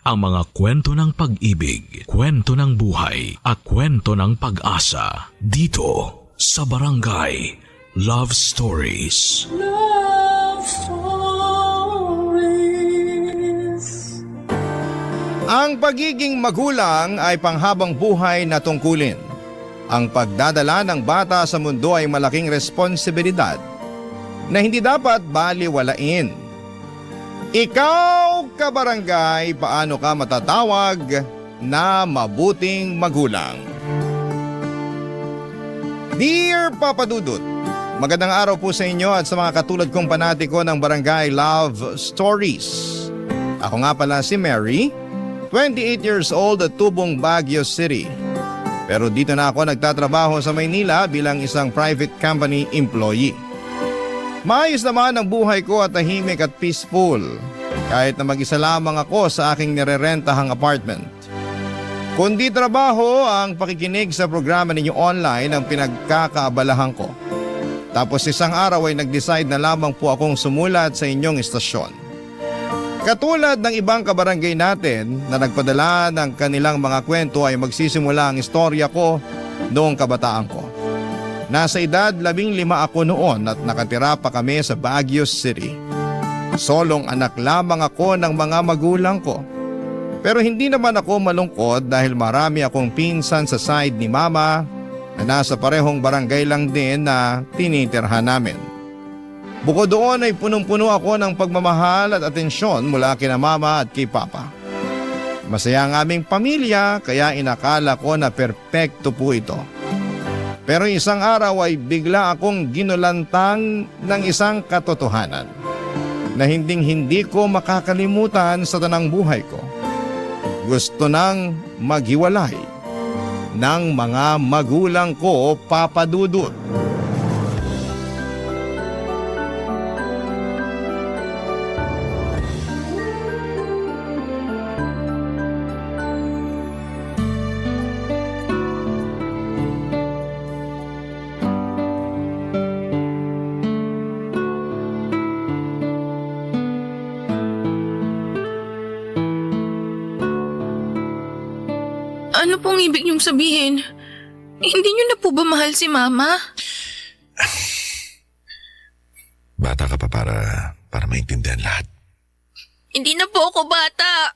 ang mga kwento ng pag-ibig, kwento ng buhay, at kwento ng pag-asa dito sa Barangay Love Stories. Love Stories. Ang pagiging magulang ay panghabang buhay na tungkulin. Ang pagdadala ng bata sa mundo ay malaking responsibilidad na hindi dapat baliwalain. Ikaw, kabarangay, paano ka matatawag na mabuting magulang? Dear Papa Dudut, magandang araw po sa inyo at sa mga katulad kong panatiko ng Barangay Love Stories. Ako nga pala si Mary, 28 years old at tubong Baguio City. Pero dito na ako nagtatrabaho sa Maynila bilang isang private company employee. Maayos naman ang buhay ko at tahimik at peaceful, kahit na mag-isa lamang ako sa aking nirerentahang apartment. Kundi trabaho ang pakikinig sa programa ninyo online ang pinagkakaabalahan ko. Tapos isang araw ay nag-decide na lamang po akong sumulat sa inyong istasyon. Katulad ng ibang kabarangay natin na nagpadala ng kanilang mga kwento ay magsisimula ang istorya ko noong kabataan ko. Nasa edad 15 ako noon at nakatira pa kami sa Baguio City. Solong anak lamang ako ng mga magulang ko. Pero hindi naman ako malungkot dahil marami akong pinsan sa side ni mama na nasa parehong barangay lang din na tinitirhan namin. Bukod doon ay punong-puno ako ng pagmamahal at atensyon mula kina mama at kay papa. Masaya ang aming pamilya kaya inakala ko na perpekto po ito. Pero isang araw ay bigla akong ginulantang ng isang katotohanan na hinding-hindi ko makakalimutan sa tanang buhay ko. Gusto nang maghiwalay ng mga magulang ko, Papa Dudut. Ano pong ibig niyong sabihin? Hindi niyo na po ba mahal si Mama? Bata ka pa para maintindihan lahat. Hindi na po ako bata.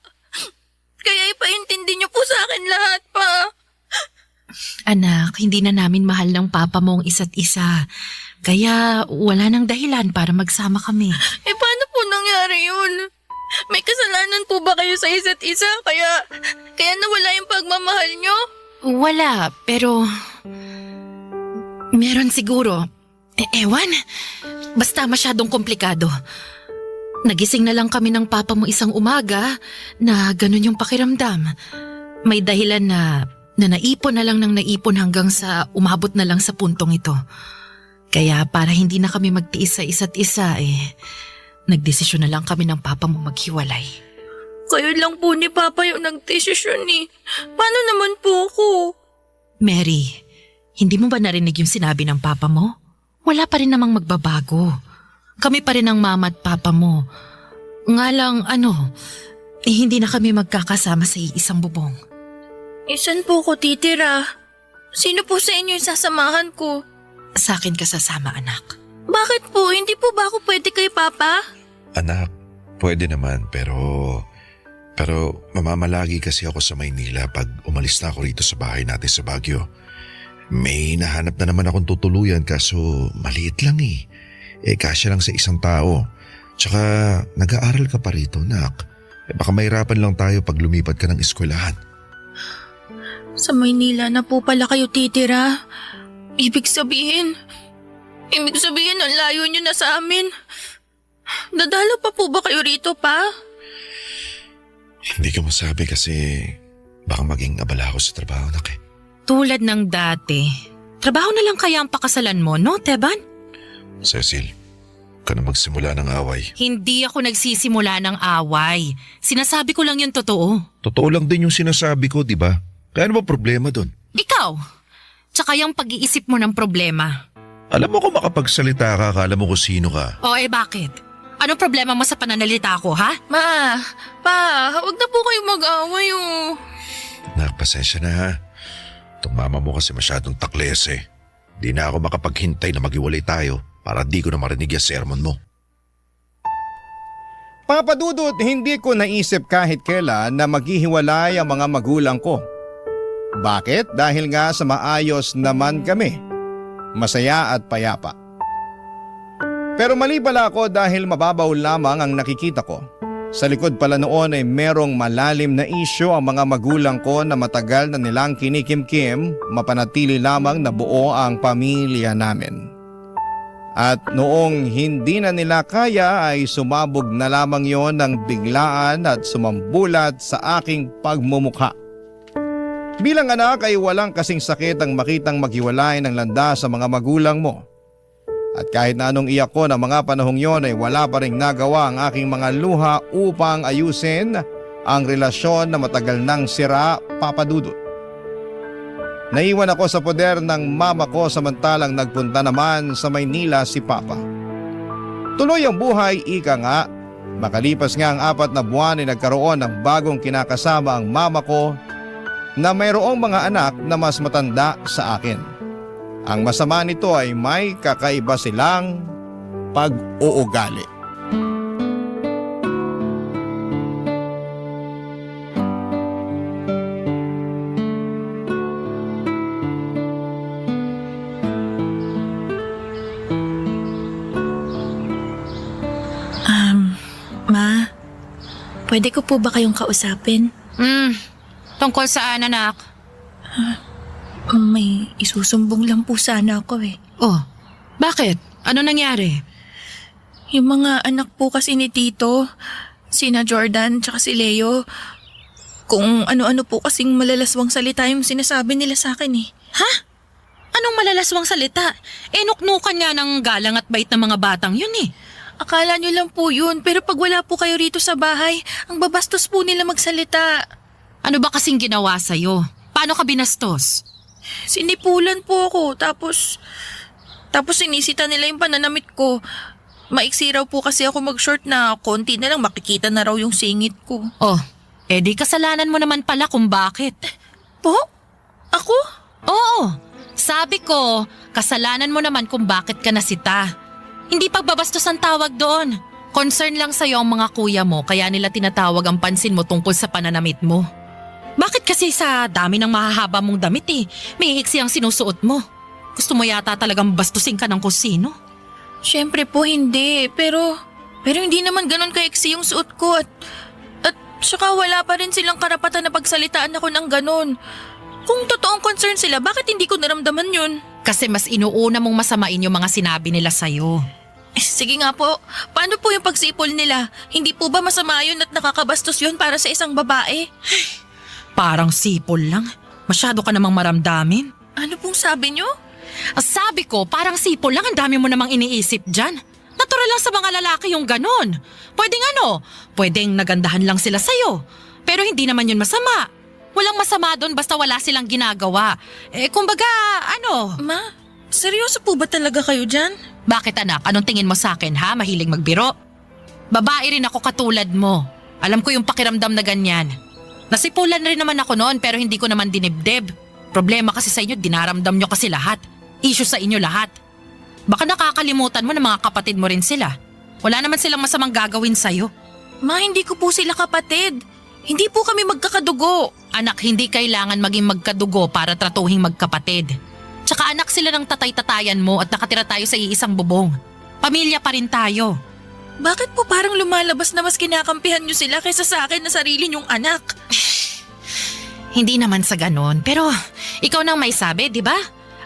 Kaya ipaintindi niyo po sa akin lahat pa. Anak, hindi na namin mahal ng papa mo ang isa't isa. Kaya wala nang dahilan para magsama kami. Paano po nangyari yun? May kasalanan po ba kayo sa isa't isa? Kaya nawala yung pagmamahal niyo? Wala, pero meron siguro. Ewan, basta masyadong komplikado. Nagising na lang kami ng papa mo isang umaga na ganun yung pakiramdam. May dahilan na naipon na lang ng naipon hanggang sa umabot na lang sa puntong ito. Kaya para hindi na kami magtiis sa isa't isa nagdesisyon na lang kami ng papa mo maghiwalay. Kayo lang po ni Papa yung nagdesisyon eh. Paano naman po ako? Mary, hindi mo ba narinig yung sinabi ng papa mo? Wala pa rin namang magbabago. Kami pa rin ang mama at papa mo. Nga lang hindi na kami magkakasama sa isang bubong. Saan po ako titira? Sino po sa inyo yung sasamahan ko? Sa akin ka sasama, anak. Bakit po? Hindi po ba ako pwede kay Papa? Anak, pwede naman pero mamamalagi kasi ako sa Maynila pag umalis na ako rito sa bahay natin sa Baguio. May nahanap na naman akong tutuluyan kaso maliit lang eh. Kasya lang sa isang tao. Tsaka nag-aaral ka pa rito, nak. Baka mahirapan lang tayo pag lumipat ka ng eskwelahan. Sa Maynila na po pala kayo titira. Ibig sabihin ang layo niyo na sa amin. Dadalo pa po ba kayo rito, Pa? Hindi ko masabi kasi baka maging abala ako sa trabaho, nak eh. Tulad ng dati, trabaho na lang kaya ang pakasalan mo, no, Teban? Cecil, ka na magsimula ng away. Hindi ako nagsisimula ng away. Sinasabi ko lang yung totoo. Totoo lang din yung sinasabi ko, di ba? Kaya ano ba problema doon? Ikaw! Tsaka yung pag-iisip mo ng problema. Alam mo kung makapagsalita ka, akala mo kung sino ka. O bakit? Anong problema mo sa pananalita ko, ha? Ma, pa, huwag na po kayo mag-away oh. Nak, pasensya na ha. Itong mama mo kasi masyadong takles eh. Di na ako makapaghintay na maghiwalay tayo para di ko na marinig yung sermon mo. Papa Dudut, hindi ko naisip kahit kailan na maghihiwalay ang mga magulang ko. Bakit? Dahil nga sa maayos naman kami. Masaya at payapa. Pero mali pala ako dahil mababaw lamang ang nakikita ko. Sa likod pala noon ay merong malalim na isyu ang mga magulang ko na matagal na nilang kinikimkim, mapanatili lamang na buo ang pamilya namin. At noong hindi na nila kaya ay sumabog na lamang yon ng biglaan at sumambulat sa aking pagmumukha. Bilang anak ay walang kasing sakit ang makitang maghiwalay ng landas sa mga magulang mo. At kahit na anong iyak ko ng mga panahong yon ay wala pa rin nagawa ang aking mga luha upang ayusin ang relasyon na matagal nang sira, Papa Dudut. Naiwan ako sa poder ng mama ko samantalang nagpunta naman sa Maynila si Papa. Tuloy ang buhay, ika nga. Makalipas nga ang 4 na buwan ay nagkaroon ng bagong kinakasama ang mama ko na mayroong mga anak na mas matanda sa akin. Ang masama nito ay may kakaiba silang pag-uugali. Ma, pwede ko po ba kayong kausapin? Tungkol saan, anak? May isusumbong lang po sana ako eh. Oh, bakit? Ano nangyari? Yung mga anak po kasi ni Tito, sina Jordan tsaka si Leo, kung ano-ano po kasing malalaswang salita yung sinasabi nila sa akin eh. Ha? Anong malalaswang salita? Nuknukan nga ng galang at bait ng mga batang yun eh. Akala nyo lang po yun, pero pag wala po kayo rito sa bahay, ang babastos po nila magsalita. Ano ba kasing ginawa sa'yo? Paano ka binastos? Sinipulan po ako, tapos sinisita nila yung pananamit ko. Maiksi raw po kasi ako mag-short na konti na lang makikita na raw yung singit ko. Oh, di kasalanan mo naman pala kung bakit. Po? Ako? Oo, sabi ko, kasalanan mo naman kung bakit ka nasita. Hindi pagbabastos ang tawag doon. Concern lang sa'yo ang mga kuya mo kaya nila tinatawag ang pansin mo tungkol sa pananamit mo. Bakit kasi sa dami ng mahahaba mong damit may iksi ang sinusuot mo? Gusto mo yata talagang bastusin ka ng kusino? Siyempre po hindi, pero hindi naman ganun kaiksi yung suot ko at saka wala pa rin silang karapatan na pagsalitaan ako ng ganun. Kung totoong concern sila, bakit hindi ko naramdaman yun? Kasi mas inuuna mong masamain yung mga sinabi nila sa'yo. Sige nga po, paano po yung pagsipol nila? Hindi po ba masama yun at nakakabastos yun para sa isang babae? Parang sipol lang. Masyado ka namang maramdamin. Ano pong sabi nyo? Sabi ko, parang sipol lang. Ang dami mo namang iniisip dyan. Natural lang sa mga lalaki yung ganon. Pwedeng nagandahan lang sila sa'yo. Pero hindi naman yun masama. Walang masama doon basta wala silang ginagawa. Kumbaga, Ma, seryoso po ba talaga kayo dyan? Bakit anak? Anong tingin mo sa akin ha? Mahilig magbiro? Babae rin ako katulad mo. Alam ko yung pakiramdam na ganyan. Nasipulan rin naman ako noon pero hindi ko naman dinibdib. Problema kasi sa inyo, dinaramdam nyo kasi lahat. Issue sa inyo lahat. Baka nakakalimutan mo na mga kapatid mo rin sila. Wala naman silang masamang gagawin sa'yo. Ma, hindi ko po sila kapatid. Hindi po kami magkakadugo. Anak, hindi kailangan maging magkadugo para tratuhing magkapatid. Tsaka anak sila ng tatay-tatayan mo at nakatira tayo sa iisang bubong. Pamilya pa rin tayo. Bakit po parang lumalabas na mas kinakampihan nyo sila kaysa sa akin na sarili nyong anak? Hindi naman sa ganon, pero ikaw nang may sabi, di ba?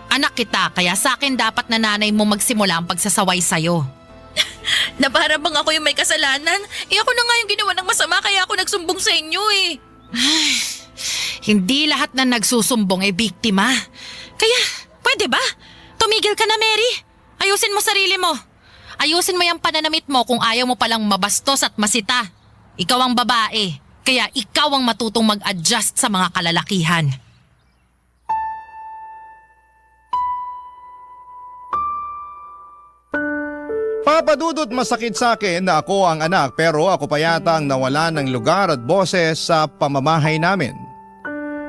Anak kita, kaya sa akin dapat na nanay mo magsimula ang pagsasaway sa'yo. Na para bang ako yung may kasalanan? Ako na nga yung ginawa ng masama kaya ako nagsumbong sa inyo eh. Hindi lahat na nagsusumbong ay biktima. Kaya, pwede ba? Tumigil ka na, Mary. Ayusin mo sarili mo. Ayusin mo yung pananamit mo kung ayaw mo palang mabastos at masita. Ikaw ang babae, kaya ikaw ang matutong mag-adjust sa mga kalalakihan. Papa Dudut, masakit sa akin na ako ang anak pero ako pa yata ang nawala ng lugar at boses sa pamamahay namin.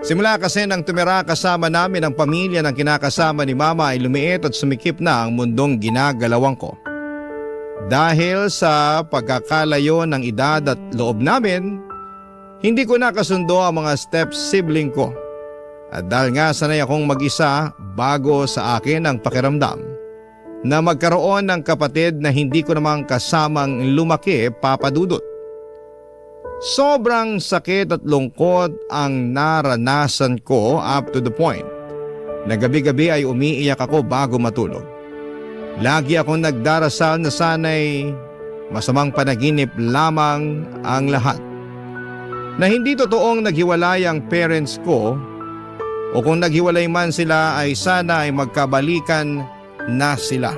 Simula kasi nang tumira kasama namin ang pamilya ng kinakasama ni Mama ay lumiit at sumikip na ang mundong ginagalawan ko. Dahil sa pagkakalayo ng edad at loob namin, hindi ko nakasundo ang mga step sibling ko. At dahil nga sanay akong mag-isa, bago sa akin ang pakiramdam na magkaroon ng kapatid na hindi ko namang kasamang lumaki, Papa Dudut. Sobrang sakit at lungkot ang naranasan ko up to the point na gabi-gabi ay umiiyak ako bago matulog. Lagi akong nagdarasal na sana'y masamang panaginip lamang ang lahat. Na hindi totoong naghiwalay ang parents ko o kung naghiwalay man sila ay sana ay magkabalikan na sila.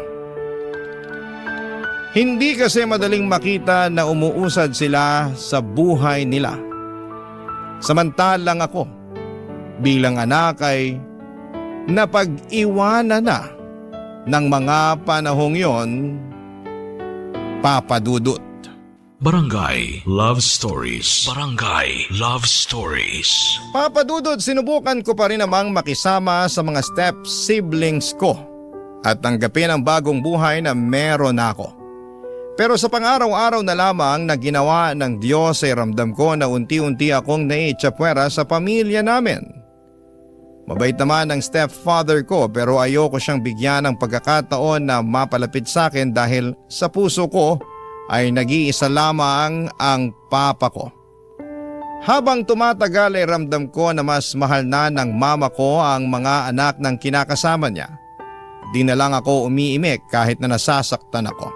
Hindi kasi madaling makita na umuusad sila sa buhay nila. Samantalang ako bilang anak ay napag-iwanan na ng mga panahong yon, Papa Dudut. Barangay Love Stories. Barangay Love Stories. Papa Dudut, sinubukan ko pa rin namang makisama sa mga step siblings ko at tanggapin ang bagong buhay na meron ako. Pero sa pang-araw-araw na lamang na ginawa ng Diyos ay ramdam ko na unti-unti akong naitsapwera sa pamilya namin. Mabait naman ang stepfather ko pero ayoko siyang bigyan ng pagkakataon na mapalapit sa akin dahil sa puso ko ay nag-iisa lamang ang papa ko. Habang tumatagal ay ramdam ko na mas mahal na ng mama ko ang mga anak ng kinakasama niya. Di na lang ako umiimik kahit na nasasaktan ako.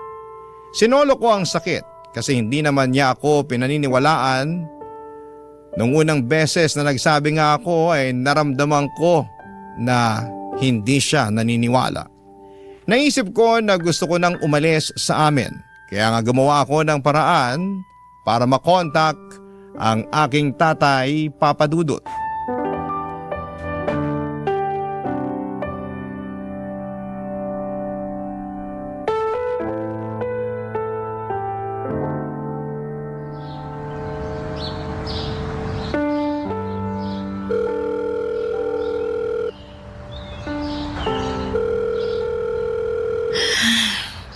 Sinolo ko ang sakit kasi hindi naman niya ako pinaniniwalaan. Nung unang beses na nagsabi nga ako ay naramdaman ko na hindi siya naniniwala. Naisip ko na gusto ko nang umalis sa amin. Kaya nga gumawa ako ng paraan para makontak ang aking tatay, Papa Dudut.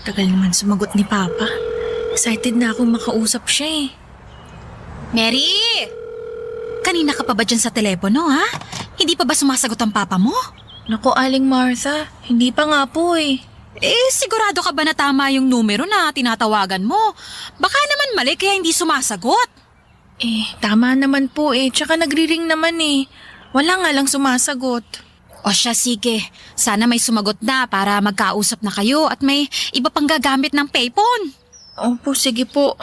Tagal naman sumagot ni Papa. Excited na akong makausap siya eh. Mary! Kanina ka pa ba dyan sa telepono, ha? Hindi pa ba sumasagot ang papa mo? Naku, Aling Martha, hindi pa nga po eh. Sigurado ka ba na tama yung numero na tinatawagan mo? Baka naman mali kaya hindi sumasagot. Tama naman po eh. Tsaka nagri-ring naman eh. Wala nga lang sumasagot. O siya, sige. Sana may sumagot na para magkausap na kayo at may iba pang gagamit ng payphone. Opo, sige po.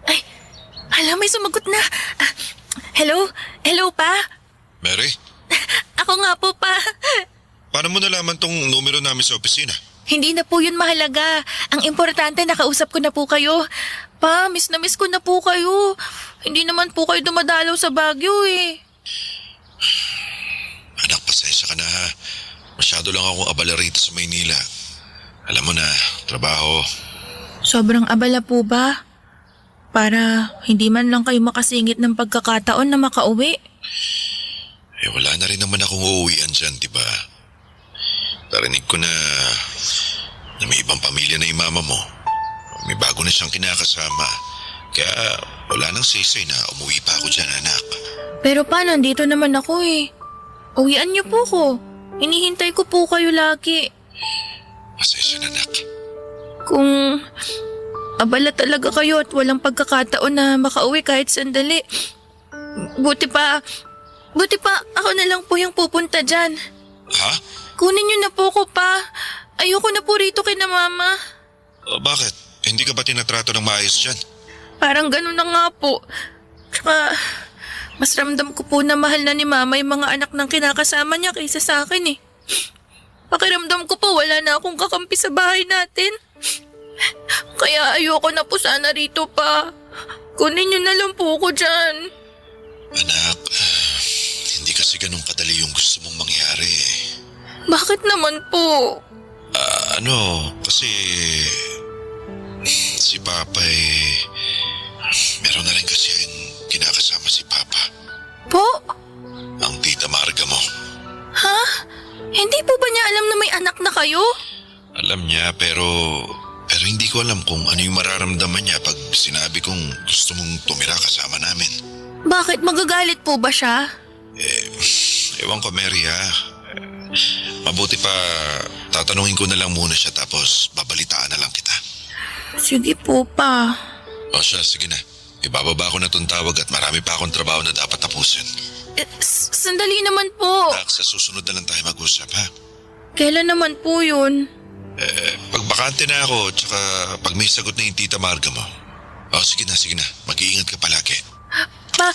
Ay, hala, may sumagot na. Hello? Hello, Pa? Mary, Ako nga po, Pa. paano mo nalaman tong numero namin sa opisina? Hindi na po yun mahalaga. Ang importante, nakausap ko na po kayo. Pa, miss na miss ko na po kayo. Hindi naman po kayo dumadalaw sa Baguio eh. Anak, pasensya ka na ha. Masyado lang akong abala rito sa Maynila. Alam mo na, trabaho. Sobrang abala po ba? Para hindi man lang kayo makasingit ng pagkakataon na makauwi. Wala na rin naman akong uuwian dyan, diba? Narinig ko na may ibang pamilya na yung mama mo. May bago na siyang kinakasama. Kaya wala nang sisay na umuwi pa ako dyan, anak. Pero pa, nandito naman ako eh. Uwian niyo po ko. Hinihintay ko po kayo lagi. Pasensya na, anak. Kung abala talaga kayo at walang pagkakataon na makauwi kahit sandali. Buti pa ako na lang po yung pupunta dyan. Ha? Kunin niyo na po ko, Pa. Ayoko na po rito kina Mama. Bakit? Hindi ka ba tinatrato ng maayos dyan? Parang ganun na nga po. Tsaka, mas ramdam ko po na mahal na ni Mama yung mga anak ng kinakasama niya kaysa sa akin eh. Pakiramdam ko po wala na akong kakampi sa bahay natin. Kaya ayoko na po sana rito pa. Kunin niyo na lang po ako dyan. Anak, hindi kasi ganun kadali yung gusto mong mangyari. Bakit naman po? Kasi si Papa meron na rin kasi kinakasama si Papa. Po? Ang tita Marga mo. Ha? Hindi po ba niya alam na may anak na kayo? Alam niya pero hindi ko alam kung ano yung mararamdaman niya pag sinabi kong gusto mong tumira kasama namin. Bakit magagalit po ba siya? Ewan ko, Mary, ha. Mabuti pa tatanungin ko na lang muna siya tapos babalitaan na lang kita. Sige po pa. O siya, sige na. Ibababa ko na tong tawag at marami pa akong trabaho na dapat tapusin. Sandali naman po. Nak, sa susunod na lang tayo mag-usap, ha? Kailan naman po yun? Pag bakante na ako, tsaka pag may sagot na yung tita Marga mo. O, sige na. Mag-iingat ka palagi. Pa...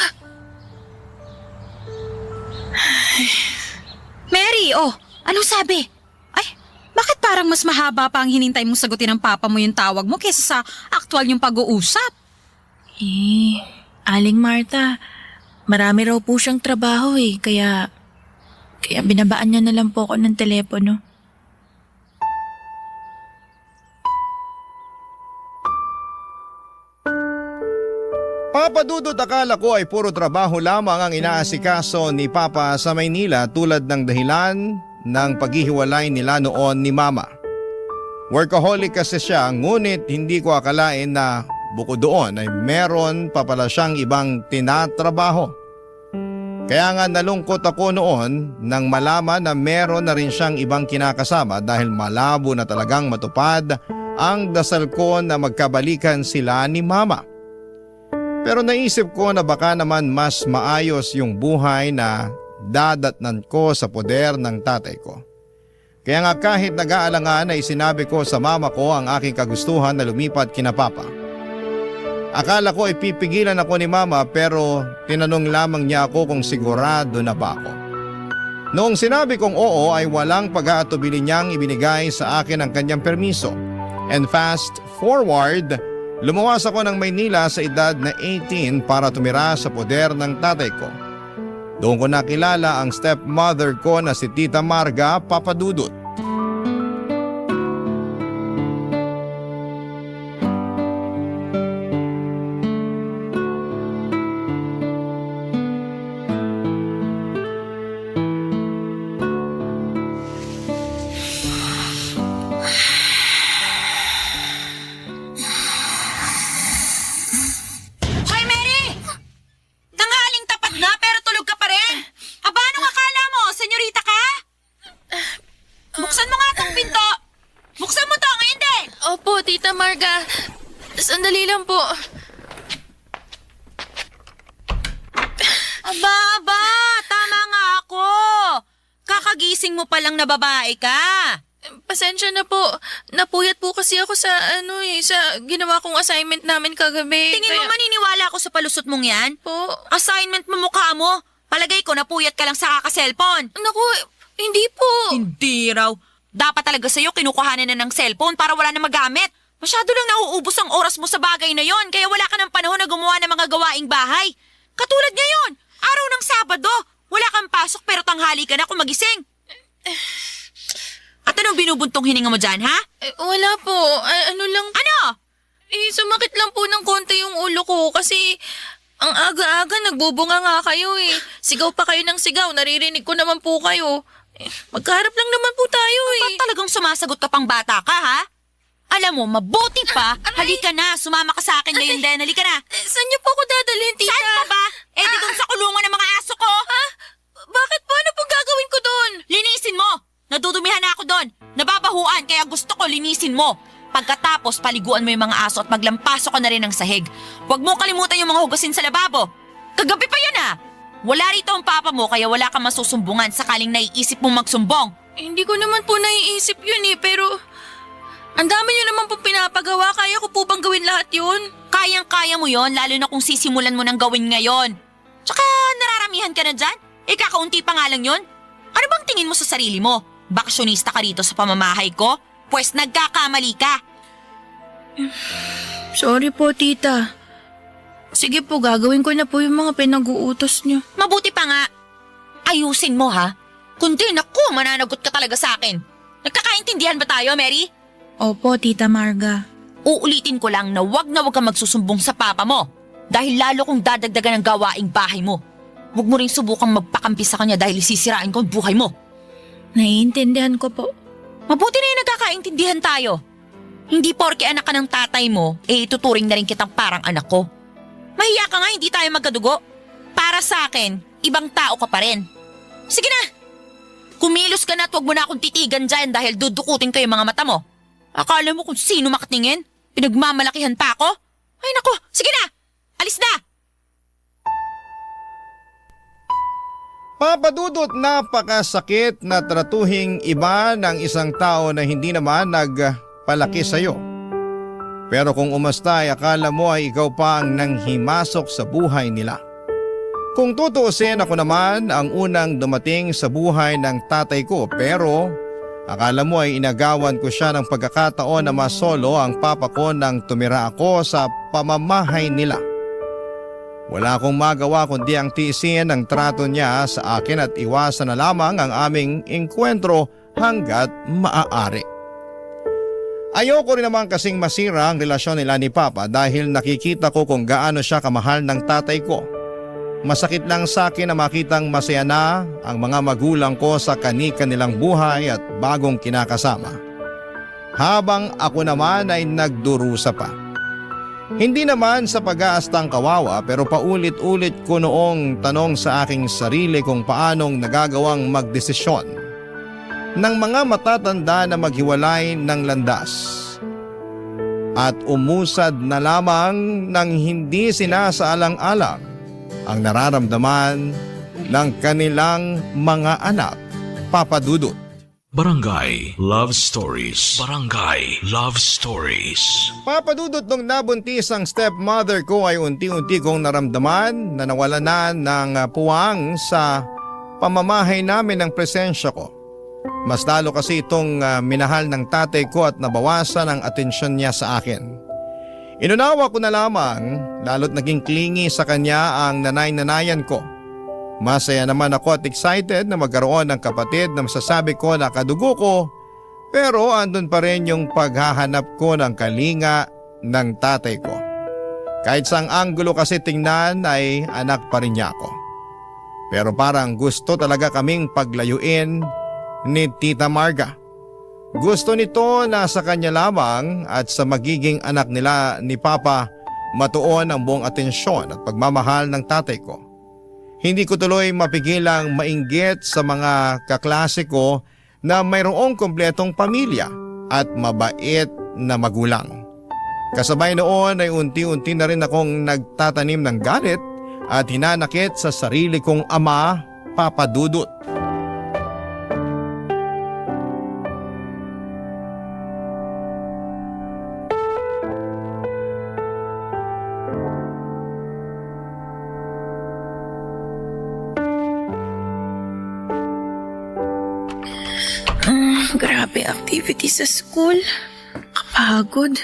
Mary, anong sabi? Ay, bakit parang mas mahaba pa ang hinintay mong sagutin ng papa mo yung tawag mo kaysa sa aktual yung pag-uusap? Aling Marta, marami raw po siyang trabaho kaya binabaan niya na lang po ako ng telepono. Papa Dudut, akala ko ay puro trabaho lamang ang inaasikaso ni Papa sa Maynila tulad ng dahilan ng paghihiwalay nila noon ni Mama. Workaholic kasi siya, ngunit hindi ko akalain na bukod doon ay meron pa pala siyang ibang tinatrabaho. Kaya nga nalungkot ako noon nang malaman na meron na rin siyang ibang kinakasama dahil malabo na talagang matupad ang dasal ko na magkabalikan sila ni Mama. Pero naisip ko na baka naman mas maayos yung buhay na dadatnan ko sa poder ng tatay ko. Kaya nga kahit nag-aalangan ay sinabi ko sa mama ko ang aking kagustuhan na lumipat kina Papa. Akala ko ay pipigilan ako ni Mama pero tinanong lamang niya ako kung sigurado na ba ako. Noong sinabi kong oo ay walang pag-aatubili niyang ibinigay sa akin ang kanyang permiso. And fast forward, lumuwas ako ng Maynila sa edad na 18 para tumira sa poder ng tatay ko. Doon ko nakilala ang stepmother ko na si Tita Marga, Papa Dudut. Hoy, Mary! Tanghaling tapat na pero tulog ka pa rin. Aba, anong akala mo? Senyorita ka? Buksan mo nga tong pinto. Buksan mo to, ngayon din. Opo, Tita Marga. Sandali lang po. Aba, tama nga ako. Kakagising mo palang na babae ka. Pasensya na po. Napuyat po kasi ako sa sa ginawa kong assignment namin kagabi. Tingin mo maniniwala ako sa palusot mong yan? po? Assignment mo mukha mo. Palagay ko napuyat ka lang sa kaka-cellphone. Naku, hindi po. Hindi raw. Dapat talaga sa'yo kinukuhanan na ng cellphone para wala na magamit. Masyado lang nauubos ang oras mo sa bagay na yon kaya wala ka ng panahon na gumawa ng mga gawaing bahay. Katulad ngayon, araw ng Sabado. Wala kang pasok pero tanghali ka na kung magising. At anong binubuntong hininga mo dyan, ha? Wala po. Ano lang. Ano? Sumakit lang po ng konti yung ulo ko kasi ang aga-aga nagbubunga nga kayo Sigaw pa kayo ng sigaw. Naririnig ko naman po kayo. Magkaharap lang naman po tayo Ba't talagang sumasagot ka pang bata ka, ha? Alam mo, mabuti pa. Halika na, sumama ka sa akin ngayon din. Halika na. Saan niyo po ako dadalhin, tita? Saan pa ba? Di dun sa kulungan ng mga aso ko. Ha? Bakit po? Ano pong gagawin ko doon? Linisin mo. Nadudumihan na ako doon. Nababahuan, kaya gusto ko linisin mo. Pagkatapos, paliguan mo yung mga aso at maglampaso ka na rin ng sahig. Huwag mo kalimutan yung mga hugasin sa lababo. Kagabi pa yun, Wala rito ang papa mo kaya wala kang masusumbungan sakaling naiisip mong magsumbong. Hindi ko naman po naiisip yun pero ang dami niyo naman pong pinapagawa. Kaya ko po bang gawin lahat yun? Kayang-kaya mo yon lalo na kung sisimulan mo ng gawin ngayon. Tsaka nararamihan ka na dyan? Kakaunti pa nga lang yon. Ano bang tingin mo sa sarili mo? baksyonista ka rito sa pamamahay ko? Pwes nagkakamali ka. Sorry po, tita. Sige po, gagawin ko na po yung mga pinag-uutos niyo. Mabuti pa nga. Ayusin mo ha. Kundi naku, mananagot ka talaga sa akin. Nagkakaintindihan ba tayo, Mary? Opo, Tita Marga. Uulitin ko lang na wag kang magsusumbong sa papa mo. Dahil lalo kong dadagdagan ang gawaing bahay mo. Huwag mo rin subukang magpakampi sa kanya dahil sisirain ko ang buhay mo. Naiintindihan ko po. Mabuti na yung nagkakaintindihan tayo. Hindi porke anak ka ng tatay mo, ituturing na rin kitang parang anak ko. Mahiya ka nga, hindi tayo magkadugo. Para sa akin, ibang tao ka pa rin. Sige na! Kumilos ka na at huwag mo na akong titigan dyan dahil dudukutin ko yung mga mata mo. Akala mo kung sino makatingin? Pinagmamalakihan pa ako? Ay nako, sige na! Alis na! Papa Dudut, napakasakit na tratuhing iba ng isang tao na hindi naman nagpalaki sa'yo. Pero kung umasta ay akala mo ay ikaw pa ang nanghimasok sa buhay nila. Kung tutuusin, ako naman ang unang dumating sa buhay ng tatay ko, pero akala mo ay inagawan ko siya ng pagkakataon na masolo ang papa ko nang tumira ako sa pamamahay nila. Wala akong magawa kundi ang tiisin ang trato niya sa akin at iwasan na lamang ang aming engkwentro hanggat maaari. Ayoko rin naman kasing masira ang relasyon nila ni Papa dahil nakikita ko kung gaano siya kamahal ng tatay ko. Masakit lang sa akin na makitang masaya na ang mga magulang ko sa kani-kanilang buhay at bagong kinakasama. Habang ako naman ay nagdurusa pa. Hindi naman sa pag-aastang kawawa pero paulit-ulit ko noong tanong sa aking sarili kung paanong nagagawang magdesisyon ng mga matatanda na maghiwalay ng landas at umusad na lamang ng hindi sinasaalang-alang ang nararamdaman ng kanilang mga anak. Papa Dudut. Barangay Love Stories. Barangay Love Stories. Papa Dudut, nung nabuntis ang stepmother ko ay unti-unti kong naramdaman na nawalan na ng puwang sa pamamahay namin ng presensya ko. Mas lalo kasi itong minahal ng tatay ko at nabawasan ang atensyon niya sa akin. Inunawa ko na lamang, lalo't naging clingy sa kanya ang nanay-nanayan ko. Masaya naman ako at excited na magkaroon ng kapatid na masasabi ko na kadugo ko, pero andun pa rin yung paghahanap ko ng kalinga ng tatay ko. Kahit saang anggulo kasi tingnan ay anak pa rin niya ako. Pero parang gusto talaga kaming paglayuin ni Tita Marga. Gusto nito na sa kanya lamang at sa magiging anak nila ni Papa matuon ang buong atensyon at pagmamahal ng tatay ko. Hindi ko tuloy mapigilang mainggit sa mga kaklase ko na mayroong kumpletong pamilya at mabait na magulang. Kasabay noon ay unti-unti na rin akong nagtatanim ng galit at hinanakit sa sarili kong ama, Papa Dudut. Grabe activity sa school. Kapagod.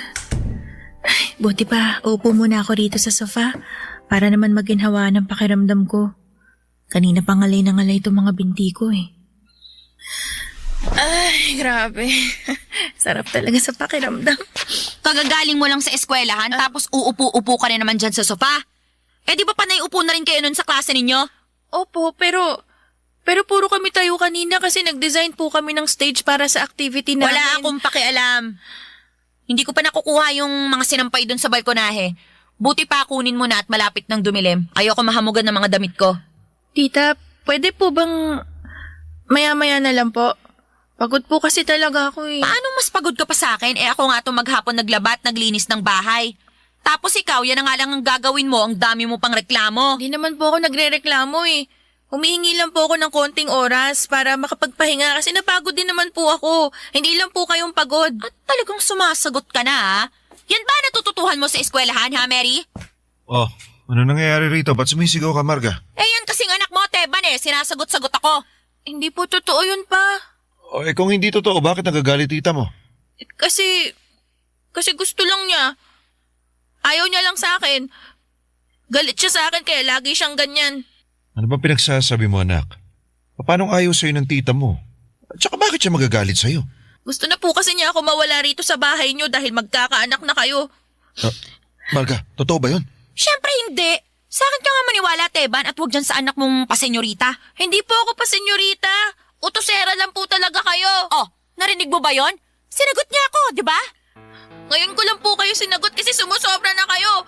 Ay, buti pa, upo muna ako rito sa sofa para naman maginhawa ng pakiramdam ko. Kanina pa ngalay na ngalay itong mga binti ko eh. Ay, grabe. Sarap talaga sa pakiramdam. Kagagaling mo lang sa eskwelahan tapos uupo-upo ka na naman dyan sa sofa. Eh di ba panay upo na rin kayo nun sa klase ninyo? Opo, pero puro kami tayo kanina kasi nag-design po kami ng stage para sa activity namin. Wala akong pakialam. Hindi ko pa nakukuha yung mga sinampay doon sa balkonahe. Buti pa kunin mo na at malapit ng dumilim. Ayoko mahamugan ng mga damit ko. Tita, pwede po bang maya-maya na lang po? Pagod po kasi talaga ako eh. Paano mas pagod ka pa sa akin? Eh ako nga itong maghapon naglaba at naglinis ng bahay. Tapos ikaw, yan na nga lang ang gagawin mo, ang dami mo pang reklamo. Hindi naman po ako nagre-reklamo eh. Humihingi lang po ako ng konting oras para makapagpahinga kasi napagod din naman po ako. Hindi lang po kayong pagod. At talagang sumasagot ka na ha? Yan ba natututuhan mo sa eskwelahan ha, Mary? Oh, ano nangyayari rito? Ba't sumisigaw ka, Marga? Eh yan kasing anak mo, Teban eh. Sinasagot-sagot ako. Hindi po totoo yun pa. O kung hindi totoo, bakit nagagalit tita mo? Kasi gusto lang niya. Ayaw niya lang sa akin. Galit siya sa akin kaya lagi siyang ganyan. Ano ba pinagsasabi mo, anak? Paano ayaw sa'yo ng tita mo? At saka bakit siya magagalit sa'yo? Gusto na po kasi niya ako mawala rito sa bahay niyo dahil magkakaanak na kayo. Marga, totoo ba yun? Siyempre hindi. Sa akin ka nga maniwala, Teban, at huwag dyan sa anak mong pasenyorita. Hindi po ako pa senyorita. Utosera lang po talaga kayo. Oh, narinig mo ba yon? Sinagot niya ako, di ba? Ngayon ko lang po kayo sinagot kasi sumusobra na kayo.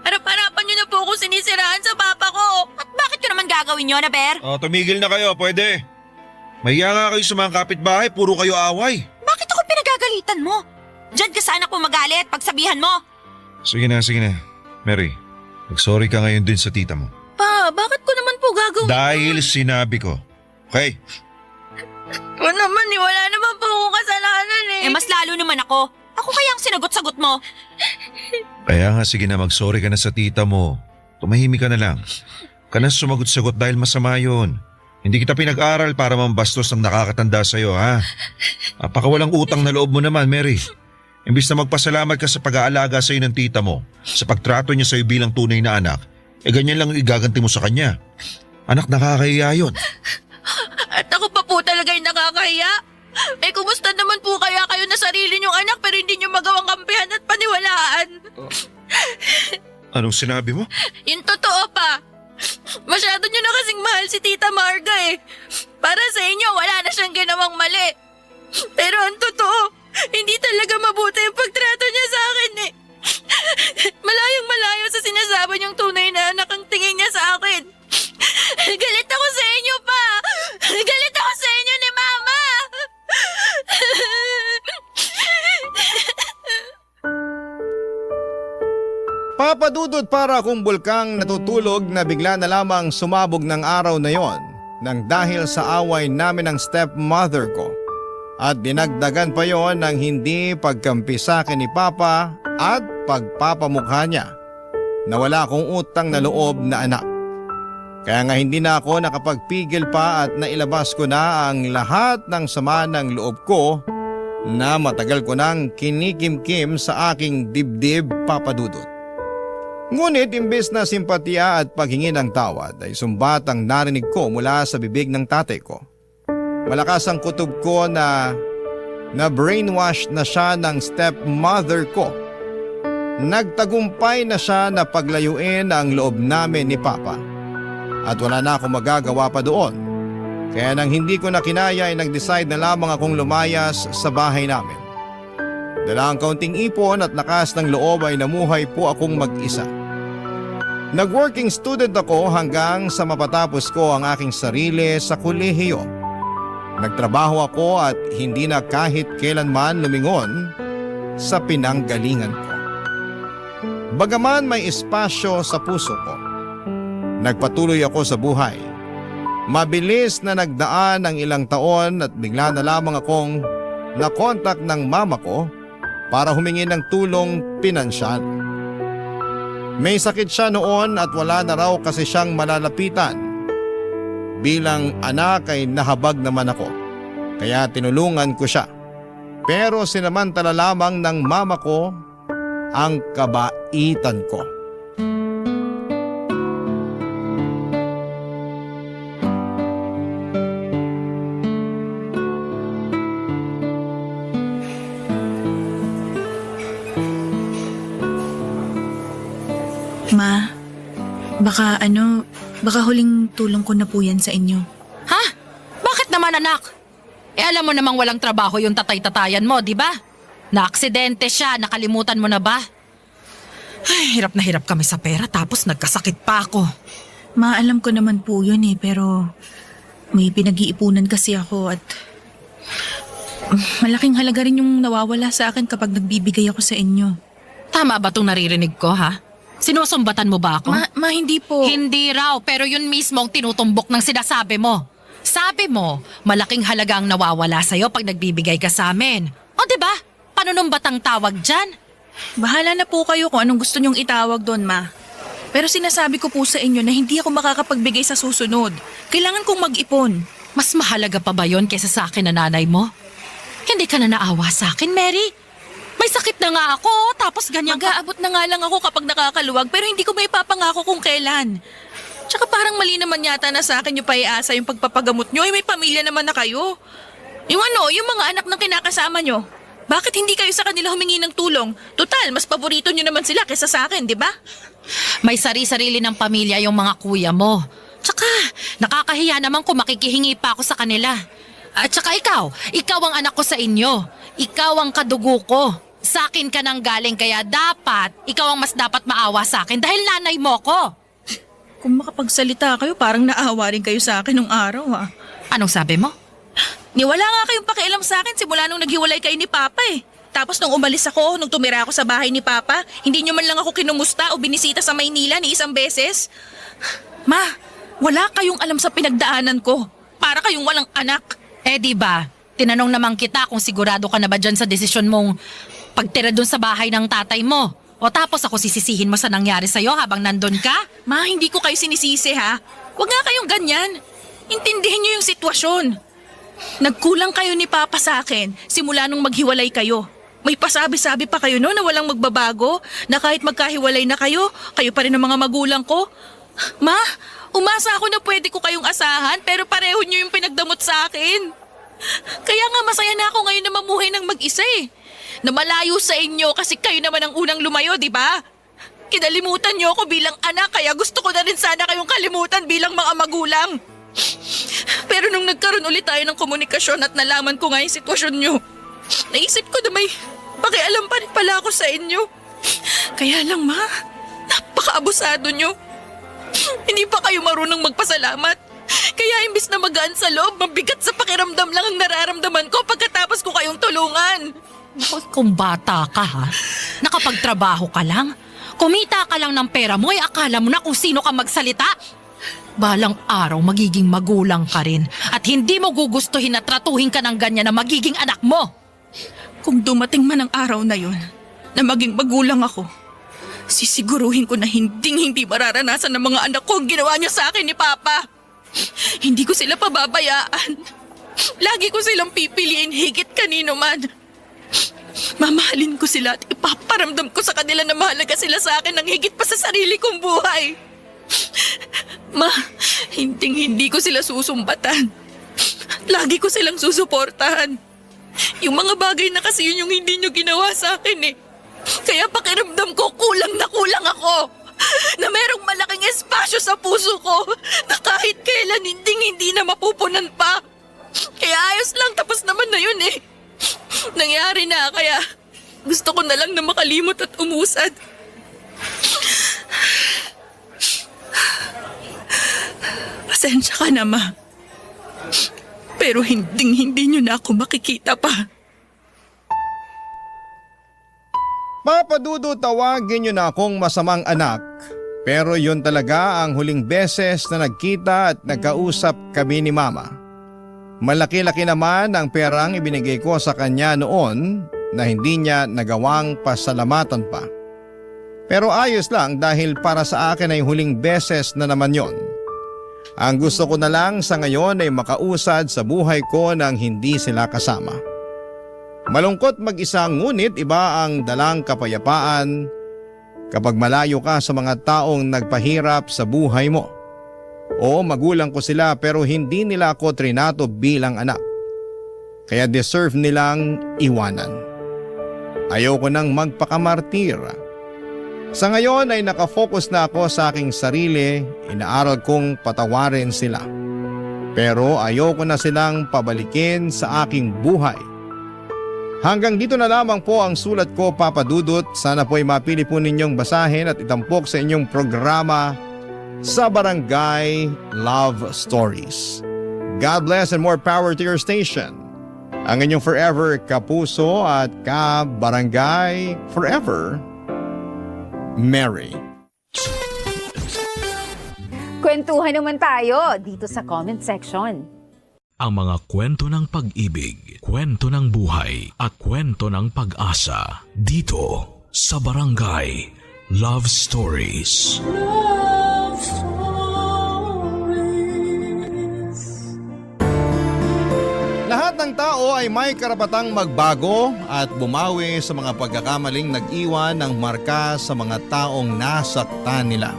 Harap-harapan niyo na po ako sinisiraan sa papa ko. At bakit ko naman gagawin yun, Aber? Tumigil na kayo, pwede. Mahiya nga kayo sa mga kapitbahay, puro kayo away. Bakit ako pinagagalitan mo? Diyan ka sa anak mo magalit, pagsabihan mo. Sige na. Mary, mag-sorry ka ngayon din sa tita mo. Pa, bakit ko naman po gagawin? Dahil sinabi ko. Okay? O naman eh, wala naman po akong kasalanan eh. Mas lalo naman ako. Ako kaya ang sinagot-sagot mo. Kaya nga sige na, mag-sorry ka na sa tita mo. Tumahimik ka na lang. Ka na sumagot-sagot dahil masama yun. Hindi kita pinag-aral para mambastos ng nakakatanda sa'yo, ha? Napakawalang utang na loob mo naman, Mary. Imbis na magpasalamat ka sa pag-aalaga sa'yo ng tita mo, sa pagtrato niya sa'yo bilang tunay na anak, ganyan lang igaganti mo sa kanya. Anak, nakakahiya yun. At ako pa po talaga yung nakakahiya. Kumusta naman po kaya kayo na sarili niyong anak pero hindi niyo magawang kampihan at paniwalaan? Anong sinabi mo? Yung totoo pa. Masyado niyo na kasing mahal si Tita Marga eh. Para sa inyo, wala na siyang ginawang mali. Pero ang totoo, hindi talaga mabuti yung pagtrato niya sa akin eh. Malayong malayo sa sinasabi niyong tunay na anak ang tingin niya sa akin. Galit ako sa inyo pa. Galit ako sa inyo ni Mama. Papadudod para akong bulkang natutulog na bigla na lamang sumabog ng araw na yon nang dahil sa away namin ng stepmother ko. At dinagdagan pa yon ng hindi pagkampi sa akin ni Papa at pagpapamukha niya na wala akong utang na loob na anak. Kaya nga hindi na ako nakapagpigil pa at nailabas ko na ang lahat ng sama ng loob ko na matagal ko nang kinikimkim sa aking dibdib, Papadudod. Ngunit imbes na simpatya at paghingi ng tawad ay sumbat ang narinig ko mula sa bibig ng tatay ko. Malakas ang kutob ko na brainwash na siya ng stepmother ko. Nagtagumpay na siya na paglayuin ang loob namin ni Papa. At wala na akong magagawa pa doon. Kaya nang hindi ko na kinaya ay nag-decide na lamang akong lumayas sa bahay namin. Dala ang kaunting ipon at lakas ng loob ay namuhay po akong mag-isa. Nag-working student ako hanggang sa mapatapos ko ang aking sarili sa kolehiyo. Nagtrabaho ako at hindi na kahit kailanman lumingon sa pinanggalingan ko. Bagaman may espasyo sa puso ko, nagpatuloy ako sa buhay. Mabilis na nagdaan ang ilang taon at bigla na lamang akong nakontak ng mama ko para humingi ng tulong pinansyal. May sakit siya noon at wala na raw kasi siyang malalapitan. Bilang anak ay nahabag naman ako, kaya tinulungan ko siya. Pero sinamantala lamang ng mama ko ang kabaitan ko. Ma, baka huling tulong ko na po yan sa inyo. Ha? Bakit naman anak? Alam mo namang walang trabaho yung tatay-tatayan mo, di ba? Na-aksidente siya, nakalimutan mo na ba? Ay, hirap na hirap kami sa pera tapos nagkasakit pa ako. Ma, alam ko naman po yun eh, pero may pinag-iipunan kasi ako at malaking halaga rin yung nawawala sa akin kapag nagbibigay ako sa inyo. Tama ba itong naririnig ko, ha? Sinusumbatan mo ba ako? Ma, hindi po. Hindi raw, pero yun mismo ang tinutumbok ng sinasabi mo. Sabi mo, malaking halaga ang nawawala sa'yo pag nagbibigay ka sa amin. O diba? Panunumbat ang tawag dyan? Bahala na po kayo kung anong gusto nyong itawag doon, Ma. Pero sinasabi ko po sa inyo na hindi ako makakapagbigay sa susunod. Kailangan kong mag-ipon. Mas mahalaga pa ba yon kaysa sa akin na nanay mo? Hindi ka na naawa sa akin, Mary? May sakit na nga ako, tapos ganyan ka. Mag-aabot na nga lang ako kapag nakakaluwag pero hindi ko may papangako kung kailan. Tsaka parang mali naman yata na sa akin yung paiasa yung pagpapagamot nyo. May pamilya naman na kayo. Yung mga anak ng kinakasama nyo. Bakit hindi kayo sa kanila humingi ng tulong? Total, mas paborito nyo naman sila kaysa sa akin, di ba? May sari-sarili ng pamilya yung mga kuya mo. Tsaka, nakakahiya naman kung makikihingi pa ako sa kanila. At tsaka ikaw ang anak ko sa inyo. Ikaw ang kadugo ko. Sa akin ka nang galing kaya dapat, ikaw ang mas dapat maawa sa akin dahil nanay mo ko. Kung makapagsalita kayo, parang naawa rin kayo sa akin nung araw, ha? Anong sabi mo? Niwala nga kayong pakialam sa akin simula nung naghiwalay kayo ni Papa eh. Tapos nung umalis ako, nung tumira ako sa bahay ni Papa, hindi nyo man lang ako kinumusta o binisita sa Maynila ni isang beses. Ma, wala kayong alam sa pinagdaanan ko. Para kayong walang anak. Eh di ba, tinanong naman kita kung sigurado ka na ba dyan sa desisyon mong pagtira dun sa bahay ng tatay mo. O tapos ako sisisihin mo sa nangyari sa'yo habang nandun ka? Ma, hindi ko kayo sinisisi ha. Huwag nga kayong ganyan. Intindihin nyo yung sitwasyon. Nagkulang kayo ni Papa sa akin simula nung maghiwalay kayo. May pasabi-sabi pa kayo no na walang magbabago, na kahit magkahiwalay na kayo, kayo pa rin ang mga magulang ko. Ma, umasa ako na pwede ko kayong asahan pero pareho nyo yung pinagdamot sa akin. Kaya nga masaya na ako ngayon na mamuhay ng mag-isa eh. Na malayo sa inyo kasi kayo naman ang unang lumayo, di ba? Kinalimutan nyo ako bilang anak kaya gusto ko na rin sana kayong kalimutan bilang mga magulang. Pero nung nagkaroon ulit tayo ng komunikasyon at nalaman ko nga yung sitwasyon nyo, naisip ko na may pakialam pa rin pala ako sa inyo. Kaya lang ma, napaka-abusado nyo. Hindi pa kayo marunong magpasalamat. Kaya imbis na magaan sa loob, mabigat sa pakiramdam lang ang nararamdaman ko pagkatapos ko kayong tulungan. Kung bata ka ha, nakapagtrabaho ka lang, kumita ka lang ng pera mo, akala mo na kung sino ka magsalita. Balang araw magiging magulang ka rin at hindi mo gugustuhin na tratuhin ka ng ganyan na magiging anak mo. Kung dumating man ang araw na yun, na maging magulang ako, sisiguruhin ko na hindi mararanasan ng mga anak ko ang ginawa niya sa akin ni Papa. Hindi ko sila pababayaan. Lagi ko silang pipiliin higit kanino man. Mamahalin ko sila at ipaparamdam ko sa kanila na mahalaga sila sa akin ng higit pa sa sarili kong buhay. Ma, hindi ko sila susumbatan. Lagi ko silang susuportahan. Yung mga bagay na kasi yun yung hindi nyo ginawa sa akin eh. Kaya pakiramdam ko kulang na kulang ako. Na merong malaking espasyo sa puso ko na kahit kailan hindi na mapupunan pa. Kaya ayos lang, tapos naman na yun eh. Nangyari na kaya gusto ko na lang na makalimot at umusad. Pasensya ka na, Ma. Pero hindi nyo na ako makikita pa. Papa Dudut, tawagin niyo na akong masamang anak. Pero yun talaga ang huling beses na nagkita at nagkausap kami ni Mama. Malaki-laki naman ang perang ibinigay ko sa kanya noon na hindi niya nagawang pasalamatan pa. Pero ayos lang dahil para sa akin ay huling beses na naman yon. Ang gusto ko na lang sa ngayon ay makausad sa buhay ko nang hindi sila kasama. Malungkot mag-isa ngunit iba ang dalang kapayapaan kapag malayo ka sa mga taong nagpahirap sa buhay mo. Oo, magulang ko sila pero hindi nila ako trinato bilang anak. Kaya deserve nilang iwanan. Ayoko nang magpakamartir. Sa ngayon ay nakafocus na ako sa aking sarili, inaaral kong patawarin sila. Pero ayoko na silang pabalikin sa aking buhay. Hanggang dito na lamang po ang sulat ko, Papa Dudut. Sana po ay mapili po ninyong basahin at itampok sa inyong programa sa Barangay Love Stories. God bless and more power to your station. Ang inyong forever kapuso at ka-barangay forever, Mary. Kwentuhan naman tayo dito sa comment section. Ang mga kwento ng pag-ibig, kwento ng buhay at kwento ng pag-asa dito sa Barangay Love Stories. Love Stories. may karapatang magbago at bumawi sa mga pagkakamaling nag-iwan ng marka sa mga taong nasaktan nila.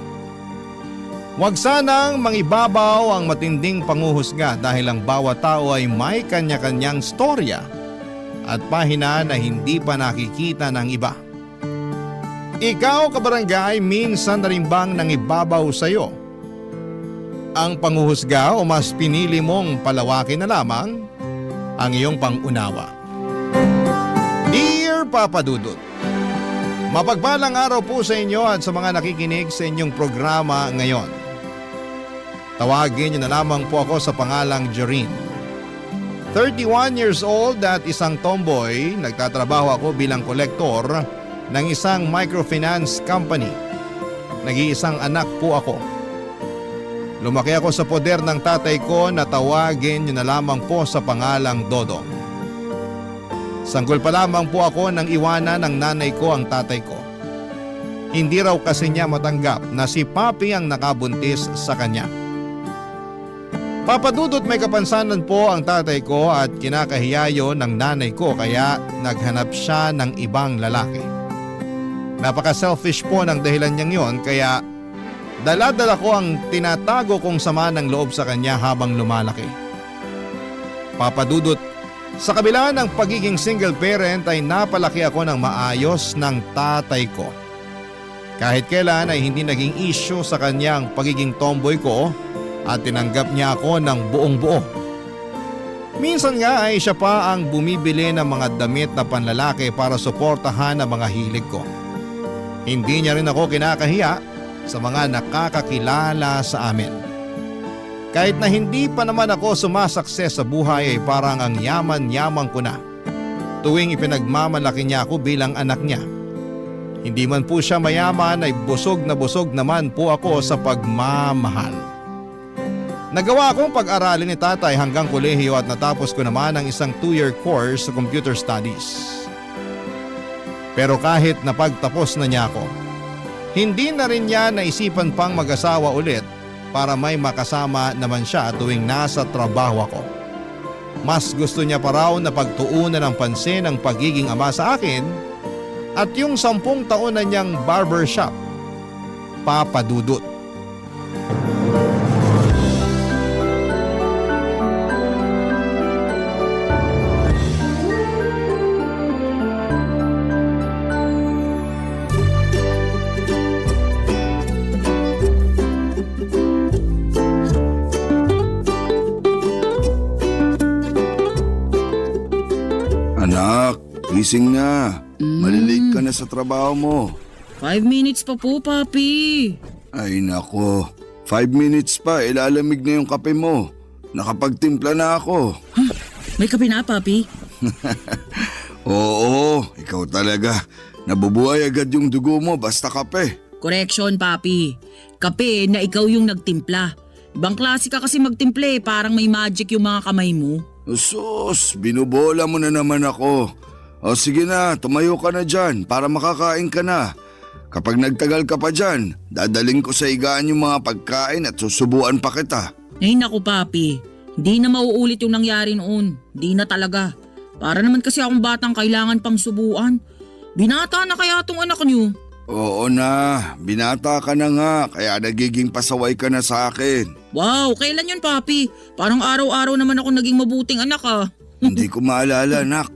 Huwag sanang mangibabaw ang matinding panguhusga dahil ang bawat tao ay may kanya-kanyang storya at pahina na hindi pa nakikita ng iba. Ikaw, kabarangay, minsan na rin bang nangibabaw sa iyo ang panguhusga o mas pinili mong palawakin na lamang ang iyong pangunawa? Dear Papa Dudut, mapagpalang araw po sa inyo at sa mga nakikinig sa inyong programa ngayon. Tawagin niyo na lamang po ako sa pangalang Joreen. 31 years old at isang tomboy, nagtatrabaho ako bilang kolektor ng isang microfinance company. Nag-iisang anak po ako. Lumaki ako sa poder ng tatay ko na tawagin niyo na lamang po sa pangalang Dodong. Sanggol pa lamang po ako nang iwanan ng nanay ko ang tatay ko. Hindi raw kasi niya matanggap na si Papi ang nakabuntis sa kanya. Papa Dudut, may kapansanan po ang tatay ko at kinakahiyayo ng nanay ko kaya naghanap siya ng ibang lalaki. Napaka-selfish po ng dahilan niyang yon kaya dala-dala ko ang tinatago kong sama ng loob sa kanya habang lumalaki. Papa Dudut, sa kabila ng pagiging single parent ay napalaki ako ng maayos ng tatay ko. Kahit kailan ay hindi naging issue sa kanyang pagiging tomboy ko at tinanggap niya ako ng buong buo. Minsan nga ay siya pa ang bumibili ng mga damit na panlalaki para suportahan ang mga hilig ko. Hindi niya rin ako kinakahiya sa mga nakakakilala sa amin. Kahit na hindi pa naman ako sumasakses sa buhay ay parang ang yaman-yaman ko na tuwing ipinagmamalaki niya ako bilang anak niya. Hindi man po siya mayaman ay busog naman po ako sa pagmamahal. Nagawa akong pag-aralin ni tatay hanggang kolehiyo at natapos ko naman ang isang 2-year course sa computer studies. Pero kahit napagtapos na niya ako, hindi na rin niya naisipan pang mag-asawa ulit para may makasama naman siya tuwing nasa trabaho ako. Mas gusto niya pa raw na pagtuunan ng pansin ang pagiging ama sa akin at yung 10 taon na niyang barbershop, Papa Dudut. Anak, gising na. Malilate ka na sa trabaho mo. 5 minutes pa po, Papi. Ay nako, 5 minutes pa, ilalamig na yung kape mo. Nakapagtimpla na ako. May kape na, Papi? Oo, ikaw talaga. Nabubuhay agad yung dugo mo basta kape. Correction, Papi. Kape na ikaw yung nagtimpla. Ibang klase ka kasi magtimple, parang may magic yung mga kamay mo. Sus, binubola mo na naman ako. O sige na, tumayo ka na dyan para makakain ka na. Kapag nagtagal ka pa dyan, dadaling ko sa higaan yung mga pagkain at susubuan pa kita. Ay naku, Papi. Hindi na mauulit yung nangyari noon. Hindi na talaga. Para naman kasi akong batang kailangan pang subuan. Binata na kaya tong anak niyo. Oo na, binata ka na nga kaya nagiging pasaway ka na sa akin. Wow, kailan yun, Papi? Parang araw-araw naman ako naging mabuting anak ah. Hindi ko maalala, anak.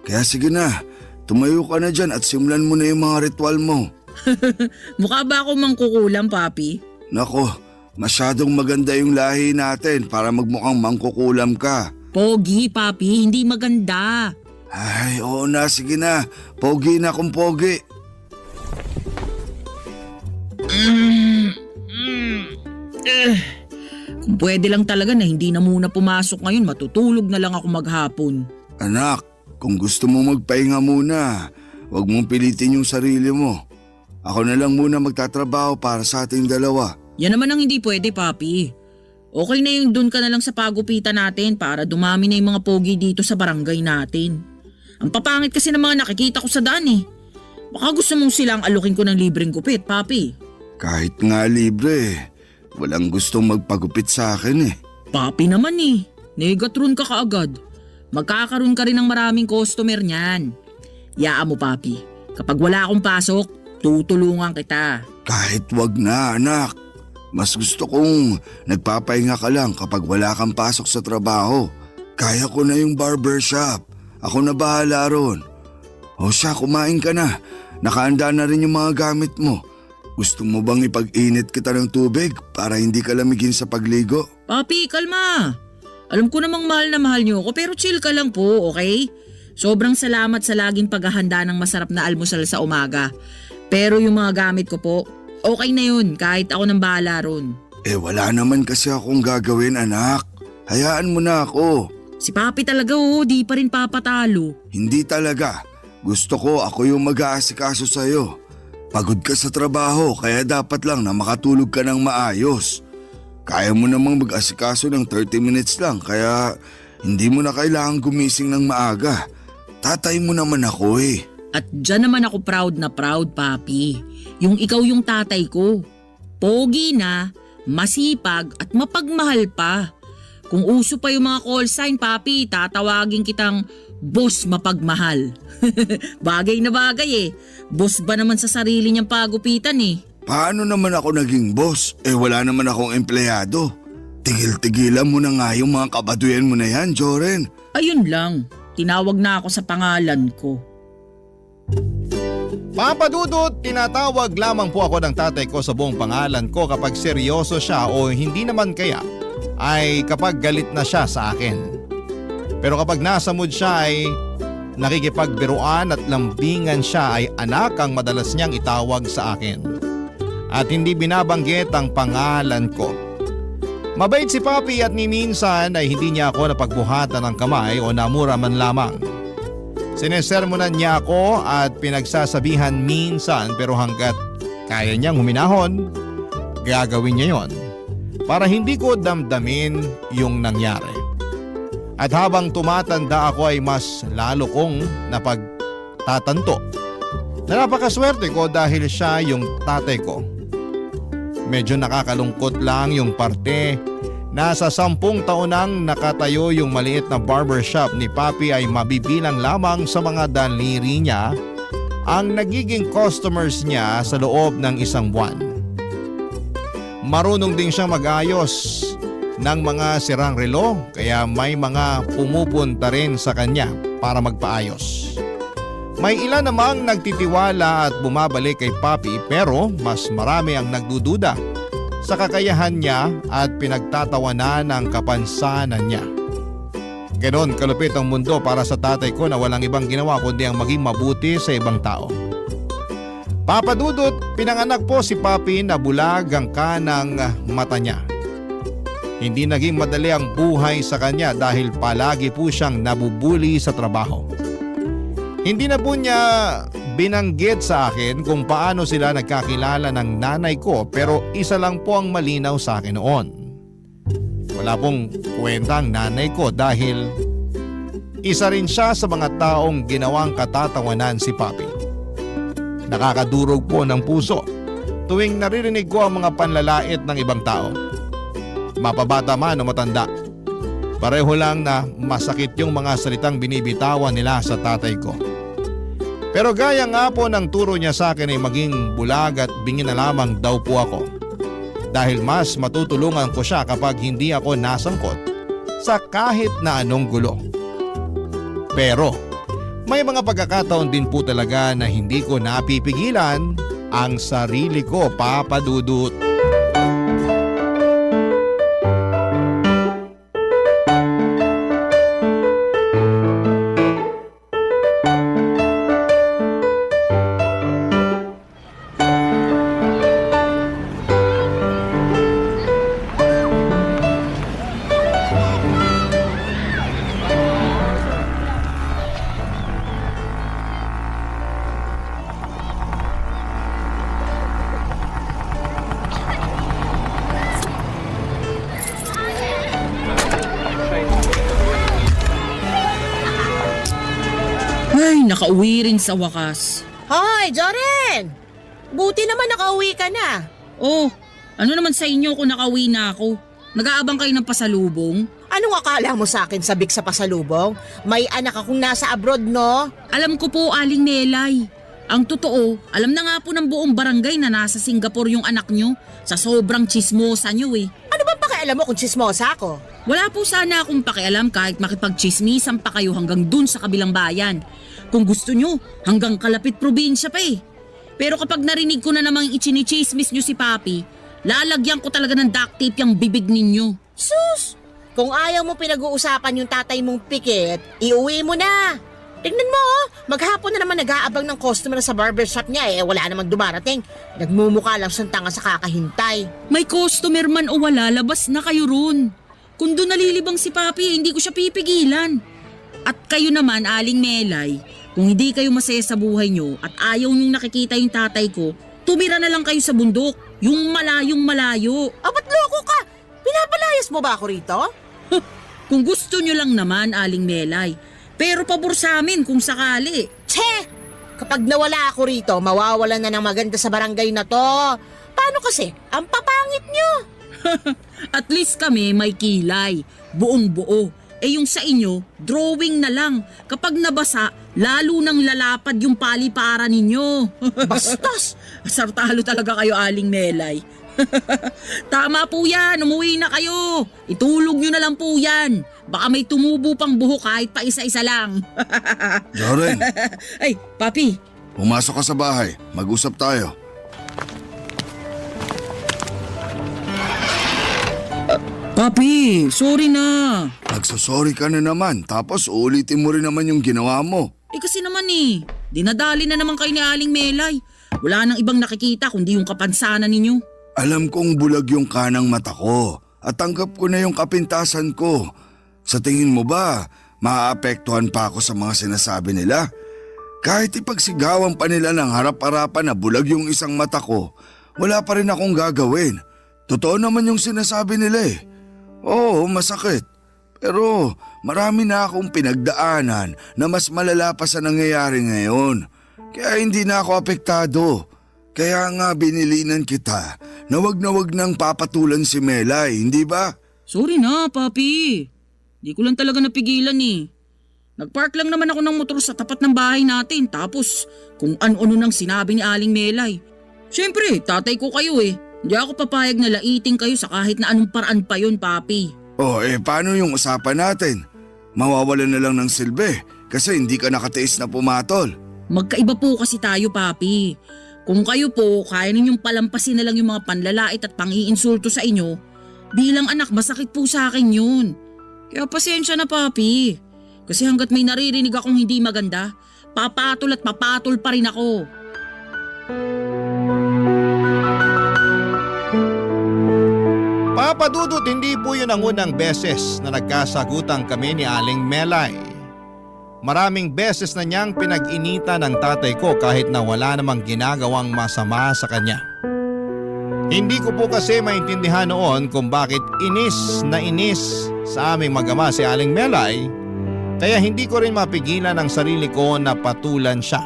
Kaya sige na, tumayo ka na dyan at simulan mo na yung mga ritual mo. Mukha ba ako mangkukulam, Papi? Nako, masyadong maganda yung lahi natin para magmukhang mangkukulam ka. Pogi, Papi, hindi maganda. Ay, oo na, sige na. Pogi na kung pogi. Kung pwede lang talaga na hindi na muna pumasok ngayon, matutulog na lang ako maghapon. Anak, kung gusto mo magpahinga muna, huwag mong pilitin yung sarili mo. Ako na lang muna magtatrabaho para sa ating dalawa. Yan naman ang hindi pwede, Papi. Okay na yung dun ka na lang sa pagupitan natin para dumami na yung mga pogi dito sa barangay natin. Ang papangit kasi ng mga nakikita ko sa daan eh. Baka gusto mong silang alukin ko ng libreng gupit, Papi. Kahit nga libre, walang gustong magpagupit sa akin eh. Papi naman eh. Negatron ka kaagad. Magkakaroon ka rin ng maraming customer niyan. Yaan mo, Papi. Kapag wala akong pasok, tutulungan kita. Kahit wag na, anak. Mas gusto kong nagpapahinga ka lang kapag wala kang pasok sa trabaho. Kaya ko na yung barbershop. Ako na bahala ron. O siya, kumain ka na. Nakahanda na rin yung mga gamit mo. Gusto mo bang ipag-init kita ng tubig para hindi ka lamigin sa pagligo? Papi, kalma. Alam ko namang mahal na mahal niyo ako pero chill ka lang po, okay? Sobrang salamat sa laging paghahanda ng masarap na almusal sa umaga. Pero yung mga gamit ko po, okay na yun kahit ako nang bahala ron. Wala naman kasi akong gagawin, anak. Hayaan mo na ako. Si Papi talaga di pa rin papatalo. Hindi talaga. Gusto ko ako yung mag-aasikaso sa'yo. Pagod ka sa trabaho kaya dapat lang na makatulog ka ng maayos. Kaya mo namang mag-asikaso ng 30 minutes lang kaya hindi mo na kailangang gumising ng maaga. Tatay mo naman ako eh. At dyan naman ako proud na proud, Papi. Yung ikaw yung tatay ko. Pogi na, masipag at mapagmahal pa. Kung uso pa yung mga call sign, Papi, tatawagin kitang boss mapagmahal. Bagay na bagay eh. Boss ba naman sa sarili niyang pagupitan eh. Paano naman ako naging boss? Wala naman akong empleyado. Tigil-tigilan mo na nga yung mga kabaduyan mo na yan, Joren. Ayun lang, tinawag na ako sa pangalan ko. Papa Dudut, tinatawag lamang po ako ng tatay ko sa buong pangalan ko kapag seryoso siya o hindi naman kaya ay kapag galit na siya sa akin. Pero kapag nasa mood siya ay nakikipagbiruan at lambingan siya ay anak ang madalas niyang itawag sa akin. At hindi binabanggit ang pangalan ko. Mabait si Papi at ni minsan ay hindi niya ako napagbuhatan ng kamay o namura man lamang. Sinesermonan niya ako at pinagsasabihan minsan pero hanggat kaya niyang huminahon, gagawin niya yon para hindi ko damdamin yung nangyari. At habang tumatanda ako ay mas lalo kong napagtatanto na napakaswerte ko dahil siya yung tatay ko. Medyo nakakalungkot lang yung parte na sa 10 taon nang nakatayo yung maliit na barbershop ni Papi ay mabibilang lamang sa mga daliri niya ang nagiging customers niya sa loob ng 1 buwan. Marunong din siyang mag-ayos ng mga sirang relo kaya may mga pumupunta rin sa kanya para magpaayos. May ilan namang nagtitiwala at bumabalik kay Papi pero mas marami ang nagdududa sa kakayahan niya at pinagtatawanan ng kapansanan niya. Ganon kalupit ang mundo para sa tatay ko na walang ibang ginawa kundi ang maging mabuti sa ibang tao. Papa Dudut, pinanganak po si Papi na bulag ang kanang mata niya. Hindi naging madali ang buhay sa kanya dahil palagi po siyang nabubuli sa trabaho. Hindi na po niya binanggit sa akin kung paano sila nagkakilala ng nanay ko pero isa lang po ang malinaw sa akin noon. Wala pong kwenta ang nanay ko dahil isa rin siya sa mga taong ginawang katatawanan si Papi. Nakakadurog po ng puso tuwing naririnig ko ang mga panlalait ng ibang tao. Mapabata man o matanda. Pareho lang na masakit yung mga salitang binibitawan nila sa tatay ko. Pero gaya nga po ng turo niya sa akin ay maging bulag at bingin na lamang daw po ako. Dahil mas matutulungan ko siya kapag hindi ako nasangkot sa kahit na anong gulo. Pero may mga pagkakataon din po talaga na hindi ko napipigilan ang sarili ko, Papa Dudut. Ay, nakauwi rin sa wakas. Hoy, Joren! Buti naman nakauwi ka na. Oh, ano naman sa inyo kung nakauwi na ako? Nag-aabang kayo ng pasalubong? Anong akala mo sa akin sabik sa pasalubong? May anak akong nasa abroad, no? Alam ko po, Aling Melay. Ang totoo, alam na nga po ng buong barangay na nasa Singapore yung anak nyo sa sobrang chismosa nyo eh. Ano bang pakialam mo kung chismosa ako? Wala po sana akong pakialam kahit makipagchismisan pa kayo hanggang dun sa kabilang bayan. Kung gusto nyo, hanggang kalapit probinsya pa eh. Pero kapag narinig ko na namang ichinichismis nyo si Papi, lalagyan ko talaga ng duct tape yung bibig ninyo. Sus! Kung ayaw mo pinag-uusapan yung tatay mong pikit, iuwi mo na. Tingnan mo, maghapon na naman nag-aabang ng customer sa barbershop niya wala namang dumarating. Nagmumukha lang siyang tanga sa kakahintay. May customer man o wala, labas na kayo ron. Kung doon nalilibang si Papi, hindi ko siya pipigilan. At kayo naman, Aling Melay, kung hindi kayo masaya sa buhay nyo at ayaw nyong nakikita yung tatay ko, tumira na lang kayo sa bundok, yung malayong malayo. Ba't loko ka? Pinapalayas mo ba ako rito? Kung gusto nyo lang naman, Aling Melay, pero pabor sa amin kung sakali. Tse! Kapag nawala ako rito, mawawalan na ng maganda sa barangay na to. Paano kasi? Ang papangit nyo. At least kami may kilay, buong buo. Yung sa inyo, drawing na lang. Kapag nabasa, lalo nang lalapad yung palipara ninyo. Bastos! Sartalo talaga kayo, Aling Melay. Tama po yan, umuwi na kayo. Itulog nyo na lang po yan. Baka may tumubo pang buhok kahit pa isa-isa lang. Joren, Ay, Papi. pumasok ka sa bahay. Mag-usap tayo. Papi, sorry na. Nagsasorry ka na naman tapos ulitin mo rin naman yung ginawa mo. Kasi naman dinadali na naman kayo ni Aling Melay. Wala nang ibang nakikita kundi yung kapansanan ninyo. Alam kong bulag yung kanang mata ko at tanggap ko na yung kapintasan ko. Sa tingin mo ba, maaapektuhan pa ako sa mga sinasabi nila? Kahit ipagsigawan pa nila ng harap-harapan na bulag yung isang mata ko, wala pa rin akong gagawin. Totoo naman yung sinasabi nila eh. Oo, masakit. Pero marami na akong pinagdaanan na mas malala pa sa nangyayari ngayon. Kaya hindi na ako apektado. Kaya nga binilinan kita na wag nang papatulan si Melay, hindi ba? Sorry na, Papi. Di ko lang talaga napigilan Nagpark lang naman ako ng motor sa tapat ng bahay natin tapos kung ano-ano nang sinabi ni Aling Melay. Siyempre, tatay ko kayo Hindi ako papayag na laiting kayo sa kahit na anong paraan pa yun, Papi. Paano yung usapan natin? Mawawalan na lang ng silbi kasi hindi ka nakatiis na pumatol. Magkaiba po kasi tayo, Papi. Kung kayo po, kaya ninyong palampasin na lang yung mga panlalait at pang-iinsulto sa inyo, bilang anak, masakit po sa akin yun. Kaya pasensya na, Papi. Kasi hanggat may naririnig akong hindi maganda, papatol at papatol pa rin ako. Papa Dudut, hindi po yun ang unang beses na nagkasagutan kami ni Aling Melay. Maraming beses na niyang pinag-initan ng tatay ko kahit na wala namang ginagawang masama sa kanya. Hindi ko po kasi maintindihan noon kung bakit inis na inis sa aming mag-ama si Aling Melay, kaya hindi ko rin mapigilan ang sarili ko na patulan siya.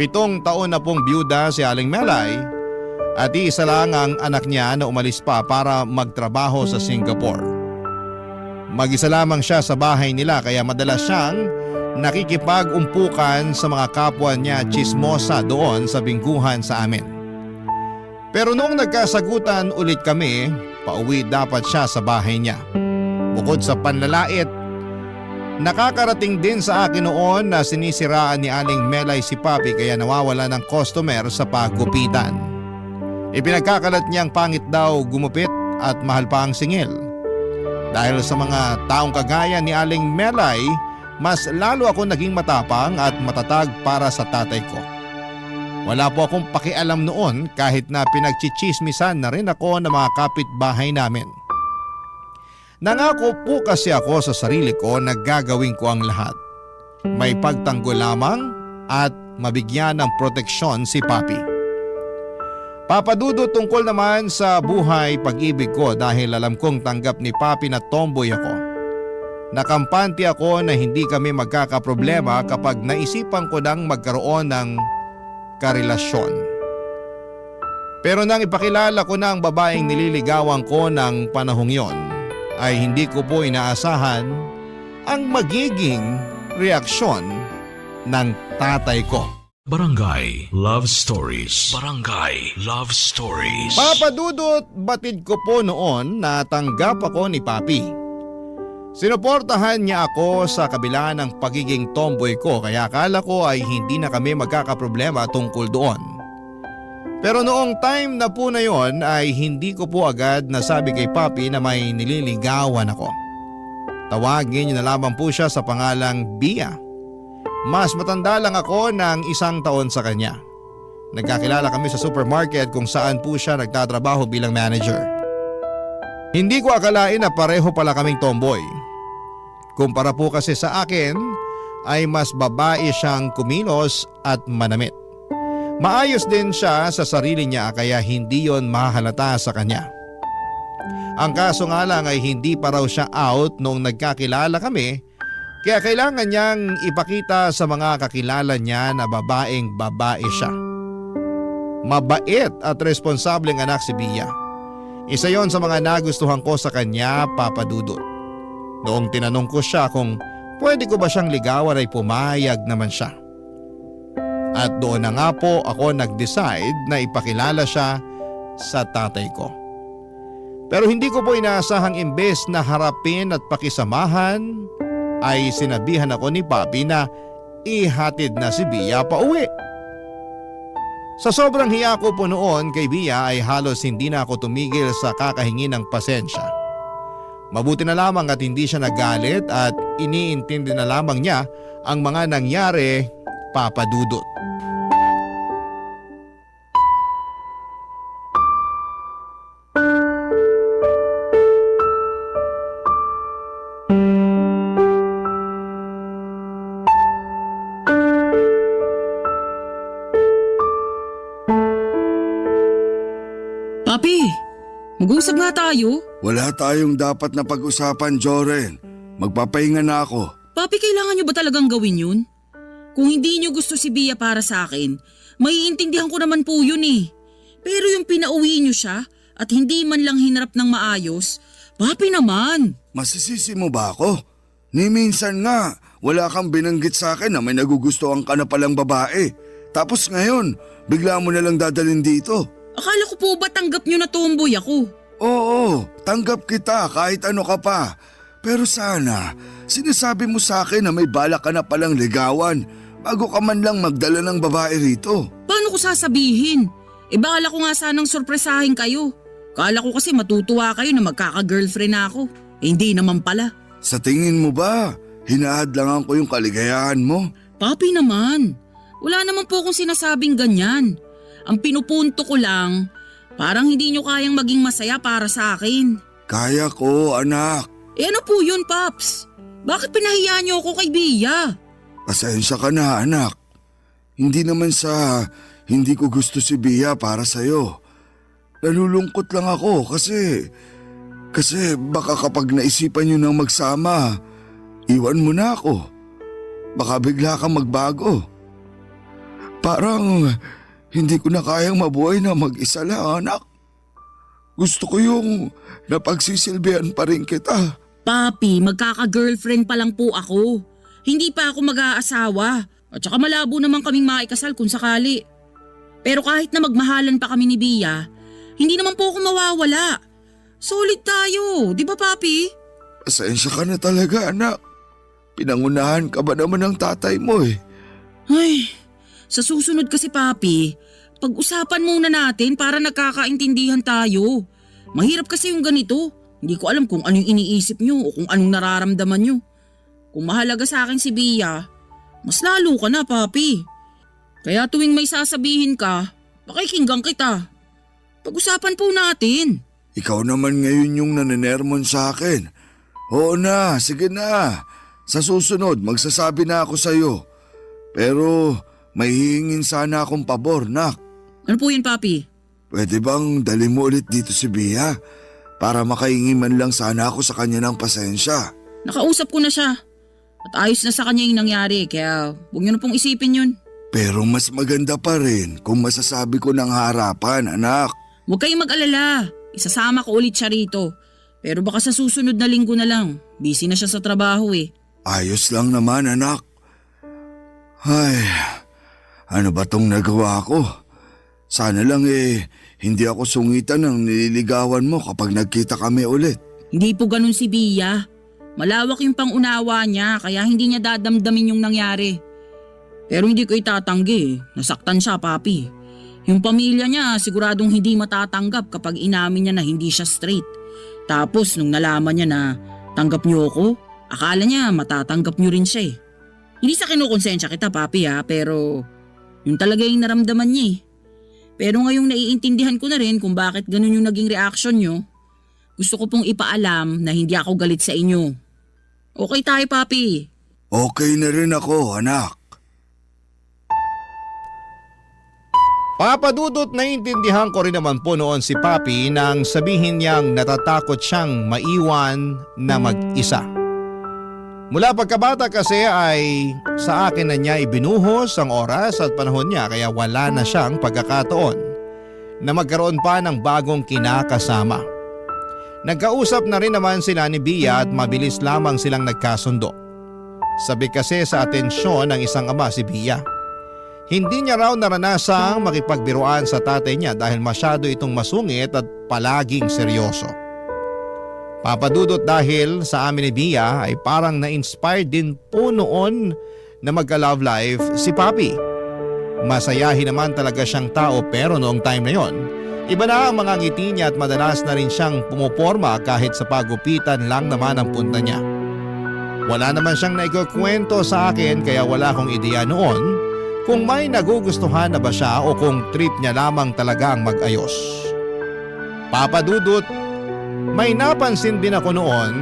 7 taon na pong byuda si Aling Melay at isa lang ang anak niya na umalis pa para magtrabaho sa Singapore. Mag-isa lamang siya sa bahay nila kaya madalas siyang nakikipag-umpukan sa mga kapwa niya chismosa doon sa bingguhan sa amin. Pero noong nagkasagutan ulit kami, pauwi dapat siya sa bahay niya. Bukod sa panlalait, nakakarating din sa akin noon na sinisiraan ni Aling Melay si Papi kaya nawawala ng customer sa paggupitan. Ipinagkakalat niyang pangit daw gumupit at mahal pa ang singil. Dahil sa mga taong kagaya ni Aling Melay, mas lalo ako naging matapang at matatag para sa tatay ko. Wala po akong pakialam noon kahit na pinagchichismisan na rin ako ng mga kapitbahay namin. Nangako po kasi ako sa sarili ko na gagawin ko ang lahat. May pagtanggol lamang at mabigyan ng proteksyon si Papi. Papa Dudut, tungkol naman sa buhay pag-ibig ko dahil alam kong tanggap ni Papi na tomboy ako. Nakampante ako na hindi kami magkakaproblema kapag naisipan ko nang magkaroon ng karelasyon. Pero nang ipakilala ko na ang babaeng nililigawan ko ng panahong yon, ay hindi ko po inaasahan ang magiging reaksyon ng tatay ko. Barangay Love Stories. Barangay Love Stories. Papa Dudut, batid ko po noon na tanggap ako ni Papi. Sinuportahan niya ako sa kabila ng pagiging tomboy ko kaya akala ko ay hindi na kami magkakaproblema tungkol doon. Pero noong time na po na yon ay hindi ko po agad nasabi kay Papi na may nililigawan ako. Tawagin niyo na lamang po siya sa pangalang Bia. Mas matanda lang ako ng 1 taon sa kanya. Nagkakilala kami sa supermarket kung saan po siya nagtatrabaho bilang manager. Hindi ko akalain na pareho pala kaming tomboy. Kumpara po kasi sa akin ay mas babae siyang kumilos at manamit. Maayos din siya sa sarili niya kaya hindi yon mahalata sa kanya. Ang kaso nga lang ay hindi pa raw siya out noong nagkakilala kami. Kaya kailangan niyang ipakita sa mga kakilala niya na babaeng babae siya. Mabait at responsableng anak si Bia. Isa yon sa mga nagustuhan ko sa kanya, Papa Dudut. Noong tinanong ko siya kung pwede ko ba siyang ligawan ay pumayag naman siya. At doon na nga po ako nag-decide na ipakilala siya sa tatay ko. Pero hindi ko po inaasahang imbes na harapin at pakisamahan ay sinabihan ako ni Papi na ihatid na si Bia pa uwi. Sa sobrang hiya ko po noon kay Bia ay halos hindi na ako tumigil sa kakahingi ng pasensya. Mabuti na lamang at hindi siya nagalit at iniintindi na lamang niya ang mga nangyari, Papa Dudut. Papi, mag-usap nga tayo. Wala tayong dapat na pag-usapan, Joren. Magpapahinga na ako. Papi, kailangan nyo ba talagang gawin yun? Kung hindi nyo gusto si Bia para sa akin, maiintindihan ko naman po yun eh. Pero yung pinauwi nyo siya at hindi man lang hinarap ng maayos, Papi naman. Masisisi mo ba ako? Ni minsan nga, wala kang binanggit sa akin na may nagugustuhan ka na palang babae. Tapos ngayon, bigla mo na lang dadalhin dito. Akala ko po ba tanggap nyo na tomboy ako? Oo, tanggap kita kahit ano ka pa. Pero sana, sinasabi mo sa akin na may balak ka na palang ligawan bago ka man lang magdala ng babae rito. Paano ko sasabihin? Baka ko nga sanang sorpresahin kayo. Kala ko kasi matutuwa kayo na magkaka-girlfriend na ako. Hindi naman pala. Sa tingin mo ba, hinahadlangan ko yung kaligayahan mo? Papi naman, wala naman po akong sinasabing ganyan. Ang pinupunto ko lang, parang hindi nyo kayang maging masaya para sa akin. Kaya ko, anak. Ano po yun, Paps? Bakit pinahiya nyo ako kay Bia? Pasensya ka na, anak. Hindi naman sa hindi ko gusto si Bia para sa'yo. Nalulungkot lang ako kasi baka kapag naisipan nyo nang magsama, iwan mo na ako. Baka bigla kang magbago. Parang hindi ko na kayang mabuhay na mag-isa lang, anak. Gusto ko yung napagsisilbihan pa rin kita. Papi, magkaka-girlfriend pa lang po ako. Hindi pa ako mag-aasawa. At saka malabo naman kaming maikasal kung sakali. Pero kahit na magmahalan pa kami ni Bia, hindi naman po ako mawawala. Solid tayo, di ba Papi? Pasensya ka na talaga, anak. Pinangunahan ka ba naman ng tatay mo eh? Ay, sa susunod kasi Papi, pag-usapan muna natin para nagkakaintindihan tayo. Mahirap kasi yung ganito. Hindi ko alam kung anong iniisip nyo o kung anong nararamdaman nyo. Kung mahalaga sa akin si Bia, mas lalo ka na Papi. Kaya tuwing may sasabihin ka, pakikinggan kita. Pag-usapan po natin. Ikaw naman ngayon yung naninermon sa akin. Oo na, sige na. Sa susunod, magsasabi na ako sa'yo. Pero may hihingin sana akong pabor, nak. Ano po yun, Papi? Pwede bang dali mo ulit dito si Bia? Para makahingi man lang sana ako sa kanya ng pasensya. Nakausap ko na siya. At ayos na sa kanya yung nangyari, kaya huwag niyo na pong isipin yun. Pero mas maganda pa rin kung masasabi ko ng harapan, anak. Huwag kayong mag-alala. Isasama ko ulit siya rito. Pero baka sa susunod na linggo na lang. Busy na siya sa trabaho eh. Ayos lang naman, anak. Ay, ano ba tong nagawa ko? Sana lang hindi ako sungitan ng nililigawan mo kapag nagkita kami ulit. Hindi po ganun si Bia. Malawak yung pangunawa niya kaya hindi niya dadamdamin yung nangyari. Pero hindi ko itatanggi. Nasaktan siya, papi. Yung pamilya niya siguradong hindi matatanggap kapag inamin niya na hindi siya straight. Tapos nung nalaman niya na tanggap niyo ako, akala niya matatanggap niyo rin siya eh. Hindi sa kinukonsensya kita, papi ha, pero yun talaga yung naramdaman niya eh. Pero ngayong naiintindihan ko na rin kung bakit ganun yung naging reaction niyo, gusto ko pong ipaalam na hindi ako galit sa inyo. Okay tayo, papi. Okay na rin ako, anak. Papa Dudut, naiintindihan ko rin naman po noon si Papi nang sabihin niyang natatakot siyang maiwan na mag-isa. Mula pagkabata kasi ay sa akin na niya ibinuhos ang oras at panahon niya kaya wala na siyang pagkakataon na magkaroon pa ng bagong kinakasama. Nagkausap na rin naman sila ni Bia at mabilis lamang silang nagkasundo. Sabi kasi sa atensyon ng isang ama si Bia. Hindi niya raw naranasang makipagbiruan sa tatay niya dahil masyado itong masungit at palaging seryoso. Papadudot dahil sa amin ni Bia ay parang na-inspired din po noon na magka-love life si Papi. Masayahin naman talaga siyang tao pero noong time na yon, iba na ang mga ngiti niya at madalas na rin siyang pumuporma kahit sa pagupitan lang naman ang punta niya. Wala naman siyang naikukwento sa akin kaya wala akong ideya noon kung may nagugustuhan na ba siya o kung trip niya lamang talaga ang mag-ayos. Papadudot, may napansin din ako noon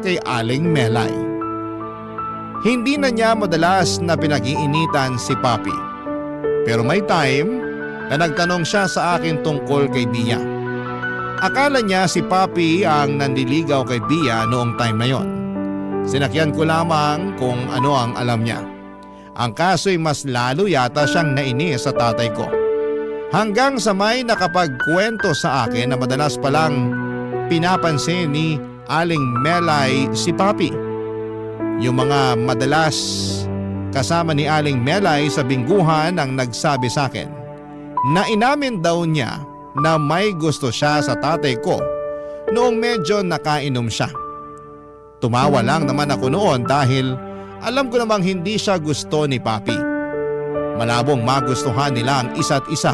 kay Aling Melay. Hindi na niya madalas na pinag-iinitan si Papi. Pero may time na nagtanong siya sa akin tungkol kay Bia. Akala niya si Papi ang nandiligaw kay Bia noong time na yon. Sinakyan ko lamang kung ano ang alam niya. Ang kaso'y mas lalo yata siyang nainis sa tatay ko. Hanggang sa may nakapagkwento sa akin na madalas palang pinapansin ni Aling Melay si Papi. Yung mga madalas kasama ni Aling Melay sa bingguhan ang nagsabi sa akin na inamin daw niya na may gusto siya sa tatay ko noong medyo nakainom siya. Tumawa lang naman ako noon dahil alam ko namang hindi siya gusto ni Papi. Malabong magustuhan nila ang isa't isa.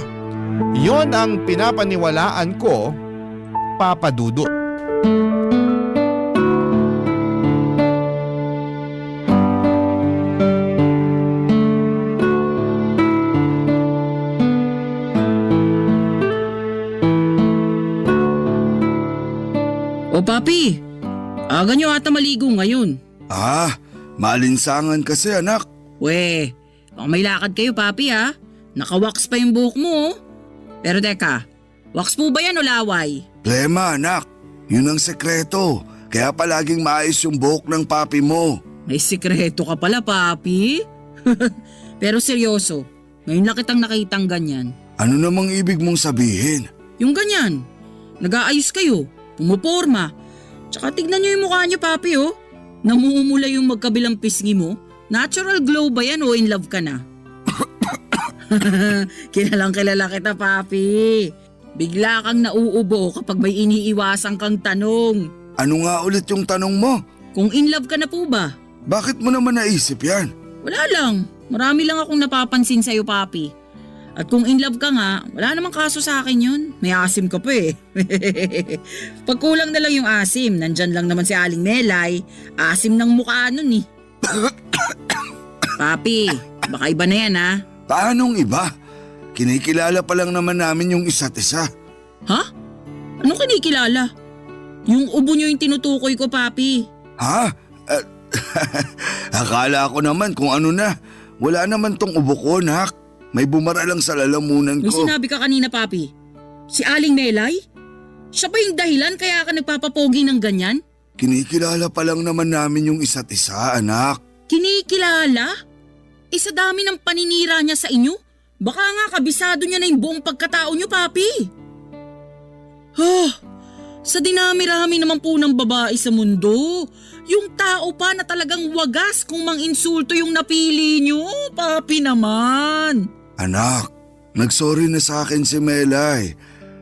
Yon ang pinapaniwalaan ko, Papa Dudut. O papi, aga nyo ata maligo ngayon. Maalinsangan kasi, anak. We, baka may lakad kayo papi ha. Naka-wax pa yung buhok mo oh. Pero teka, wax po ba yan o laway? Plema, anak. Yun ang sekreto. Kaya palaging maayos yung buhok ng papi mo. May sikreto ka pala papi. Pero seryoso, ngayon lang kitang nakitang ganyan. Ano namang ibig mong sabihin? Yung ganyan, nag-aayos kayo, pumuporma. Tsaka tignan nyo yung mukha nyo papi oh. Namumula yung magkabilang pisngi mo. Natural glow ba yan o in love ka na? Kilalang kilala kita papi. Bigla kang nauubo kapag may iniiwasan kang tanong. Ano nga ulit yung tanong mo? Kung in love ka na po ba? Bakit mo naman naisip yan? Wala lang. Marami lang akong napapansin sa'yo papi. At kung in love ka nga, wala namang kaso sa akin yun. May asim ka pa eh. Pag kulang na lang yung asim, nandyan lang naman si Aling Melay. Asim ng mukha nun eh. Papi, baka iba na yan ha? Paanong iba? Kinikilala pa lang naman namin yung isa't isa. Ha? Anong kinikilala? Yung ubo nyo yung tinutukoy ko papi. Ha? Akala ko naman kung ano na. Wala naman tong ubo ko, nak. May bumara lang sa lalamunan May ko. sinabi ka kanina papi. Si Aling Melay? Siya ba yung dahilan kaya ka nagpapapogi ng ganyan? Kinikilala pa lang naman namin yung isa't isa, anak. Kinikilala? Sa dami ng paninira niya sa inyo? Baka nga kabisado niya na yung buong pagkatao niyo, papi. Sa dinami-rami naman po ng babae sa mundo, yung tao pa na talagang wagas kung mang-insulto yung napili nyo, papi naman. Anak, nagsorry na sa akin si Melay.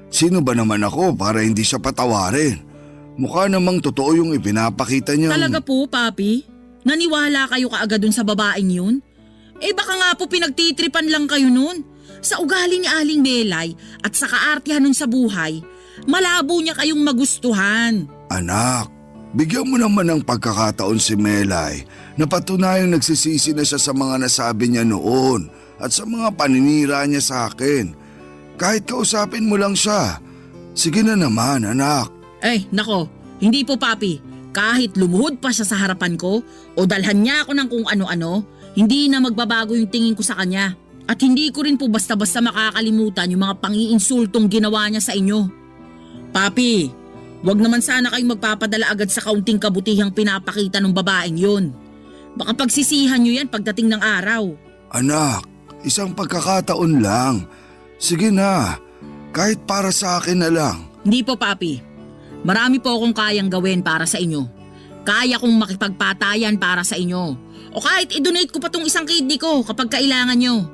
Sino ba naman ako para hindi siya patawarin? Mukha namang totoo yung ipinapakita niya. Talaga po, papi? Naniwala kayo kaagad dun sa babaeng yun? Eh baka nga po pinagtitripan lang kayo nun. Sa ugali ni Aling Melay at sa kaartihan nun sa buhay, malabo niya kayong magustuhan. Anak, bigyan mo naman ng pagkakataon si Melay na patunayang nagsisisi na siya sa mga nasabi niya noon at sa mga paninira niya sa akin. Kahit kausapin mo lang siya. Sige na naman, anak. Nako, hindi po papi. Kahit lumuhod pa siya sa harapan ko o dalhan niya ako ng kung ano-ano, hindi na magbabago yung tingin ko sa kanya. At hindi ko rin po basta-basta makakalimutan yung mga pangiinsultong ginawa niya sa inyo. Papi, wag naman sana kayong magpapadala agad sa kaunting kabutihang pinapakita ng babaeng yun. Baka pagsisihan nyo yan pagdating ng araw. Anak, isang pagkakataon lang. Sige na, kahit para sa akin na lang. Hindi po papi. Marami po akong kayang gawin para sa inyo. Kaya kong makipagpatayan para sa inyo. O kahit i-donate ko pa tong isang kidney ko kapag kailangan nyo.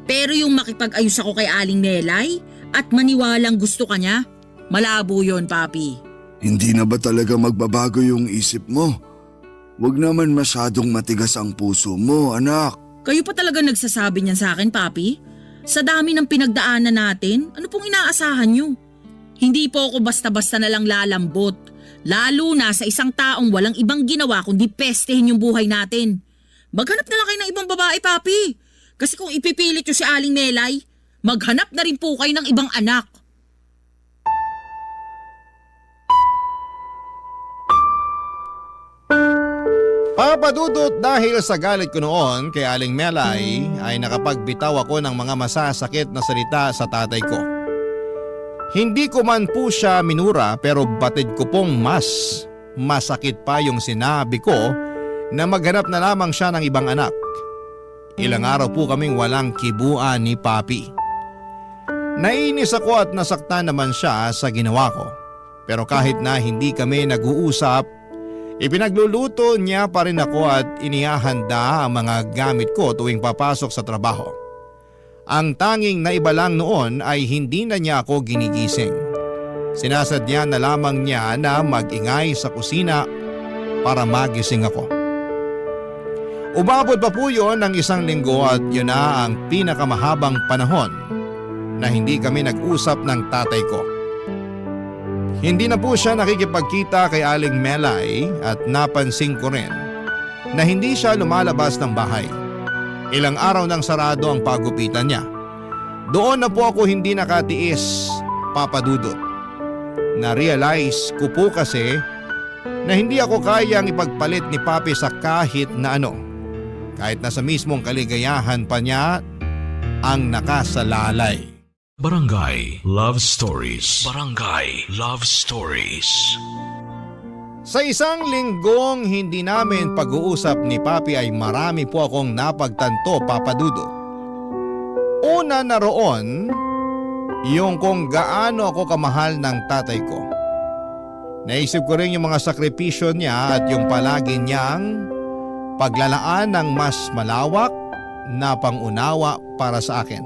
Pero yung makipag-ayos ako kay Aling Melay at maniwalang gusto ka niya, malabo yon papi. Hindi na ba talaga magbabago yung isip mo? Huwag naman masyadong matigas ang puso mo, anak. Kayo pa talaga nagsasabi niyan sa akin, papi? Sa dami ng pinagdaanan natin, ano pong inaasahan nyo? Hindi po ako basta-basta na lang lalambot. Lalo na sa isang taong walang ibang ginawa kundi pestehin yung buhay natin. Maghanap na lang kayo ng ibang babae, papi. Kasi kung ipipilit nyo si Aling Melay, maghanap na rin po kayo ng ibang anak. Papa Dudut, dahil sa galit ko noon kay Aling Melay ay nakapagbitaw ako ng mga masasakit na salita sa tatay ko. Hindi ko man po siya minura pero batid ko pong mas masakit pa yung sinabi ko na maghanap na lamang siya ng ibang anak. Ilang araw po kaming walang kibuan ni Papi. Nainis ako at nasaktan naman siya sa ginawa ko. Pero kahit na hindi kami nag-uusap, ipinagluluto niya pa rin ako at inihahanda ang mga gamit ko tuwing papasok sa trabaho. Ang tanging naiba lang noon ay hindi na niya ako ginigising. Sinasadya na lamang niya na mag-ingay sa kusina para magising ako. Umabot pa po yun ng 1 linggo at yun na ang pinakamahabang panahon na hindi kami nag-usap ng tatay ko. Hindi na po siya nakikipagkita kay Aling Melay at napansin ko rin na hindi siya lumalabas ng bahay. Ilang araw nang sarado ang pagupitan niya. Doon na po ako hindi nakatiis, Papa Dudut. Na-realize ko po kasi na hindi ako kayang ipagpalit ni Papi sa kahit na ano. Kahit na sa mismong kaligayahan pa niya ang nakasalalay. Barangay Love Stories. Barangay Love Stories. Sa 1 linggong hindi namin pag-uusap ni Papi ay marami po akong napagtanto, Papa Dudut. Una na roon, yung kung gaano ako kamahal ng tatay ko. Naisip ko rin yung mga sakripisyo niya at yung palagi niyang paglalaan ng mas malawak na pangunawa para sa akin.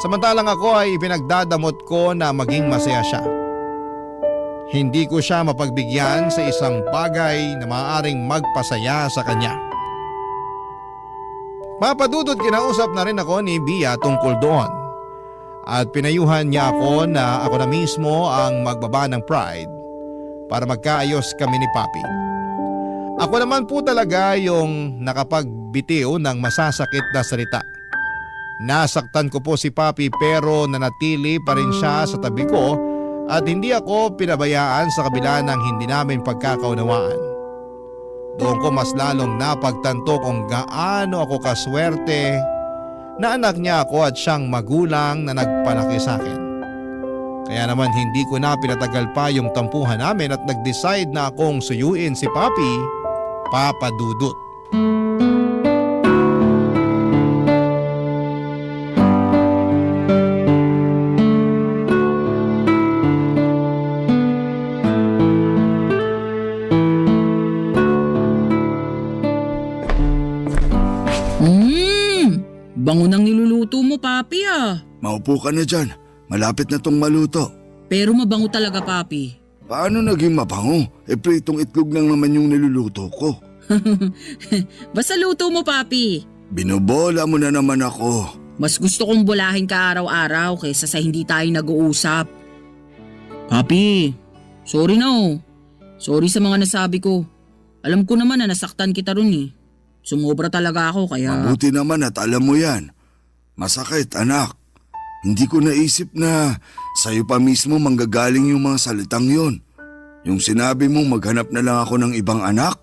Samantalang ako ay ipinagdadamot ko na maging masaya siya. Hindi ko siya mapagbigyan sa isang bagay na maaaring magpasaya sa kanya. Papa Dudut, kinausap na rin ako ni Bia tungkol doon. At pinayuhan niya ako na ako na mismo ang magbaba ng pride para magkaayos kami ni Papi. Ako naman po talaga yung nakapagbitiw ng masasakit na salita. Nasaktan ko po si Papi pero nanatili pa rin siya sa tabi ko at hindi ako pinabayaan sa kabila ng hindi namin pagkakaunawaan. Doon ko mas lalong napagtanto kung gaano ako kaswerte na anak niya ako at siyang magulang na nagpalaki sa akin. Kaya naman hindi ko na pinatagal pa yung tampuhan namin at nag-decide na akong suyuin si Papi, Papa Dudut. papi Maupo ka na dyan. Malapit na tong maluto. Pero mabango talaga papi. Paano naging mabango? Pritong itlog lang naman yung niluluto ko. Basta luto mo papi. Binobola mo na naman ako. Mas gusto kong bulahin ka araw-araw kaysa sa hindi tayo nag-uusap. Papi, sorry na Sorry sa mga nasabi ko. Alam ko naman na nasaktan kita ron Sumobra talaga ako kaya… Mabuti naman at alam mo yan. Masakit, anak. Hindi ko naisip na sa'yo pa mismo manggagaling yung mga salitang yon. Yung sinabi mong maghanap na lang ako ng ibang anak,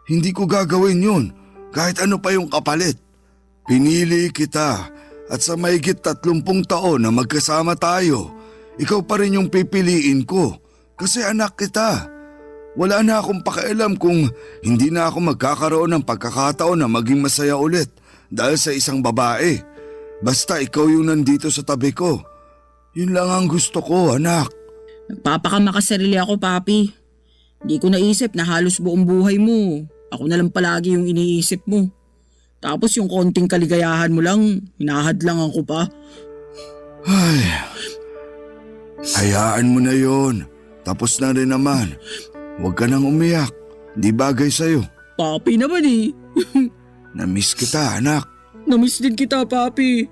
hindi ko gagawin yun. Kahit ano pa yung kapalit. Pinili kita at sa mahigit 30 taon na magkasama tayo, ikaw pa rin yung pipiliin ko kasi anak kita. Wala na akong pakialam kung hindi na ako magkakaroon ng pagkakataon na maging masaya ulit dahil sa isang babae. Basta ikaw yung nandito sa tabi ko. Yun lang ang gusto ko, anak. Nagpapakamakasarili ako, papi. Hindi ko naisip na halos buong buhay mo. Ako na lang palagi yung iniisip mo. Tapos yung konting kaligayahan mo lang, hinahadlangan ko pa. Ay, hayaan mo na yon. Tapos na rin naman. Huwag ka nang umiyak. Di bagay sa'yo. Papi naman Namiss kita, anak. Namiss din kita, papi.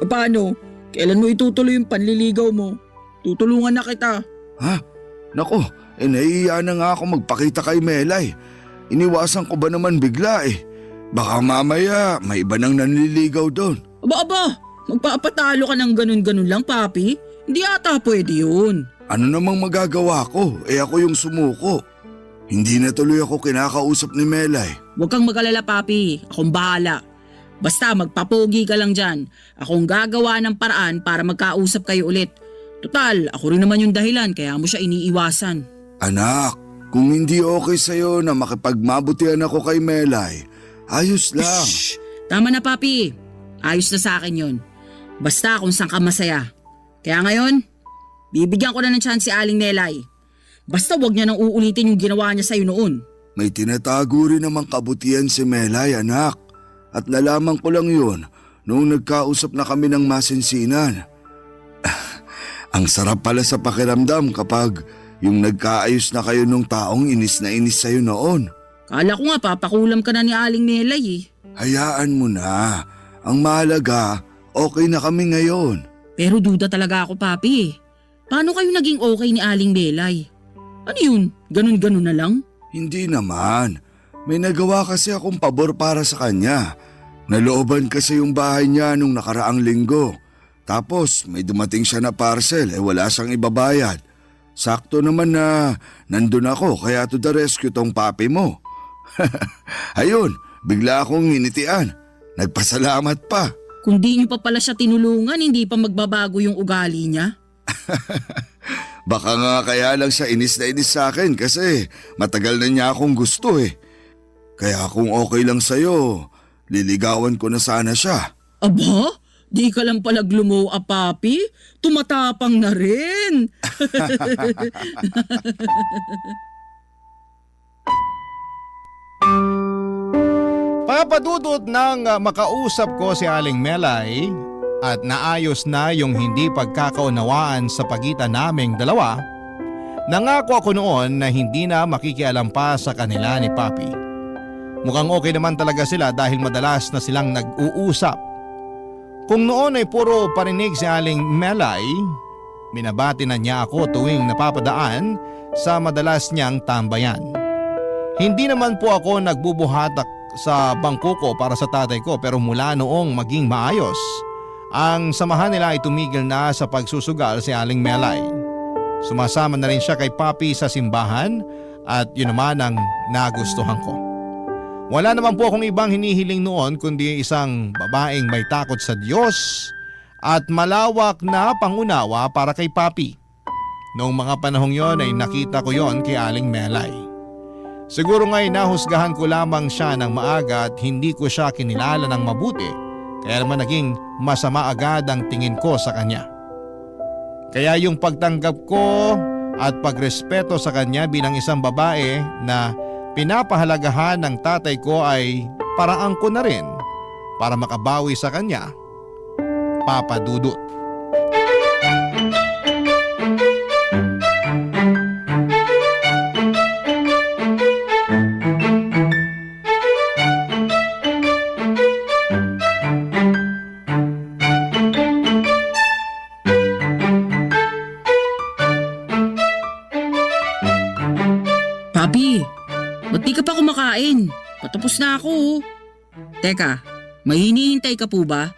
Paano? Kailan mo itutuloy yung panliligaw mo? Tutulungan na kita. Ha? Nako, nahihiya na nga ako magpakita kay Melay. Iniwasan ko ba naman bigla Baka mamaya may iba nang nanliligaw doon. Aba, magpapatalo ka ng ganun-ganun lang, papi? Hindi ata pwede yun. Ano namang magagawa ko? Ako yung sumuko. Hindi na tuloy ako kinakausap ni Melay. Huwag kang mag-alala, papi. Akong bahala. Basta magpapogi ka lang dyan. Akong gagawa ng paraan para magkausap kayo ulit. Total, ako rin naman yung dahilan kaya mo siya iniiwasan. Anak, kung hindi okay sa'yo na makipagmabutihan ako kay Melay, ayos lang. Shh! Tama na, papi. Ayos na sa akin yun. Basta kung saan ka masaya. Kaya ngayon, bibigyan ko na ng chance si Aling Melay. Basta wag niya nang uulitin yung ginawa niya sa'yo noon. May tinatago rin namang kabutihan si Melay, anak. At nalaman ko lang yun noong nagkausap na kami ng masinsinan. Ang sarap pala sa pakiramdam kapag yung nagkaayos na kayo nung taong inis na inis sa'yo noon. Kala ko nga papakulam ka na ni Aling Melay Hayaan mo na. Ang mahalaga, okay na kami ngayon. Pero duda talaga ako, papi. Paano kayo naging okay ni Aling Melay? Ano yun? Ganun-ganun na lang? Hindi naman. May nagawa kasi akong pabor para sa kanya. Nalooban kasi yung bahay niya nung nakaraang linggo. Tapos may dumating siya na parcel wala siyang ibabayad. Sakto naman na nandun ako kaya to the rescue tong papi mo. Ayun, bigla akong hinitian. Nagpasalamat pa. Kung di niyo pa pala siya tinulungan, hindi pa magbabago yung ugali niya? Baka nga kaya lang siya inis na inis sa akin kasi matagal na niya akong gusto Kaya kung okay lang sa'yo, liligawan ko na sana siya. Aba? Di ka lang pala glow up, papi? Tumatapang na rin. Papadudot nang makausap ko si Aling Melay at naayos na yung hindi pagkakaunawaan sa pagitan naming dalawa, nangako ako noon na hindi na makikialam pa sa kanila ni Papi. Mukhang okay naman talaga sila dahil madalas na silang nag-uusap. Kung noon ay puro parinig si Aling Melay, binabati na niya ako tuwing napapadaan sa madalas niyang tambayan. Hindi naman po ako nagbubuhatak sa bangko ko para sa tatay ko pero mula noong maging maayos, ang samahan nila ay tumigil na sa pagsusugal si Aling Melay. Sumasama na rin siya kay Papi sa simbahan at yun naman ang nagustuhan ko. Wala naman po akong ibang hinihiling noon kundi isang babaeng may takot sa Diyos at malawak na pangunawa para kay Papi. Noong mga panahong yon ay nakita ko yon kay Aling Melay. Siguro nga'y nahusgahan ko lamang siya ng maaga at hindi ko siya kinilala ng mabuti kaya naman naging masama agad ang tingin ko sa kanya. Kaya yung pagtanggap ko at pagrespeto sa kanya bilang isang babae na pinapahalagahan ng tatay ko ay paraan ko na rin para makabawi sa kanya Papa Dudut. Papi, ba't di ka pa kumakain? Patapos na ako. Oh. Teka, may hinihintay ka po ba?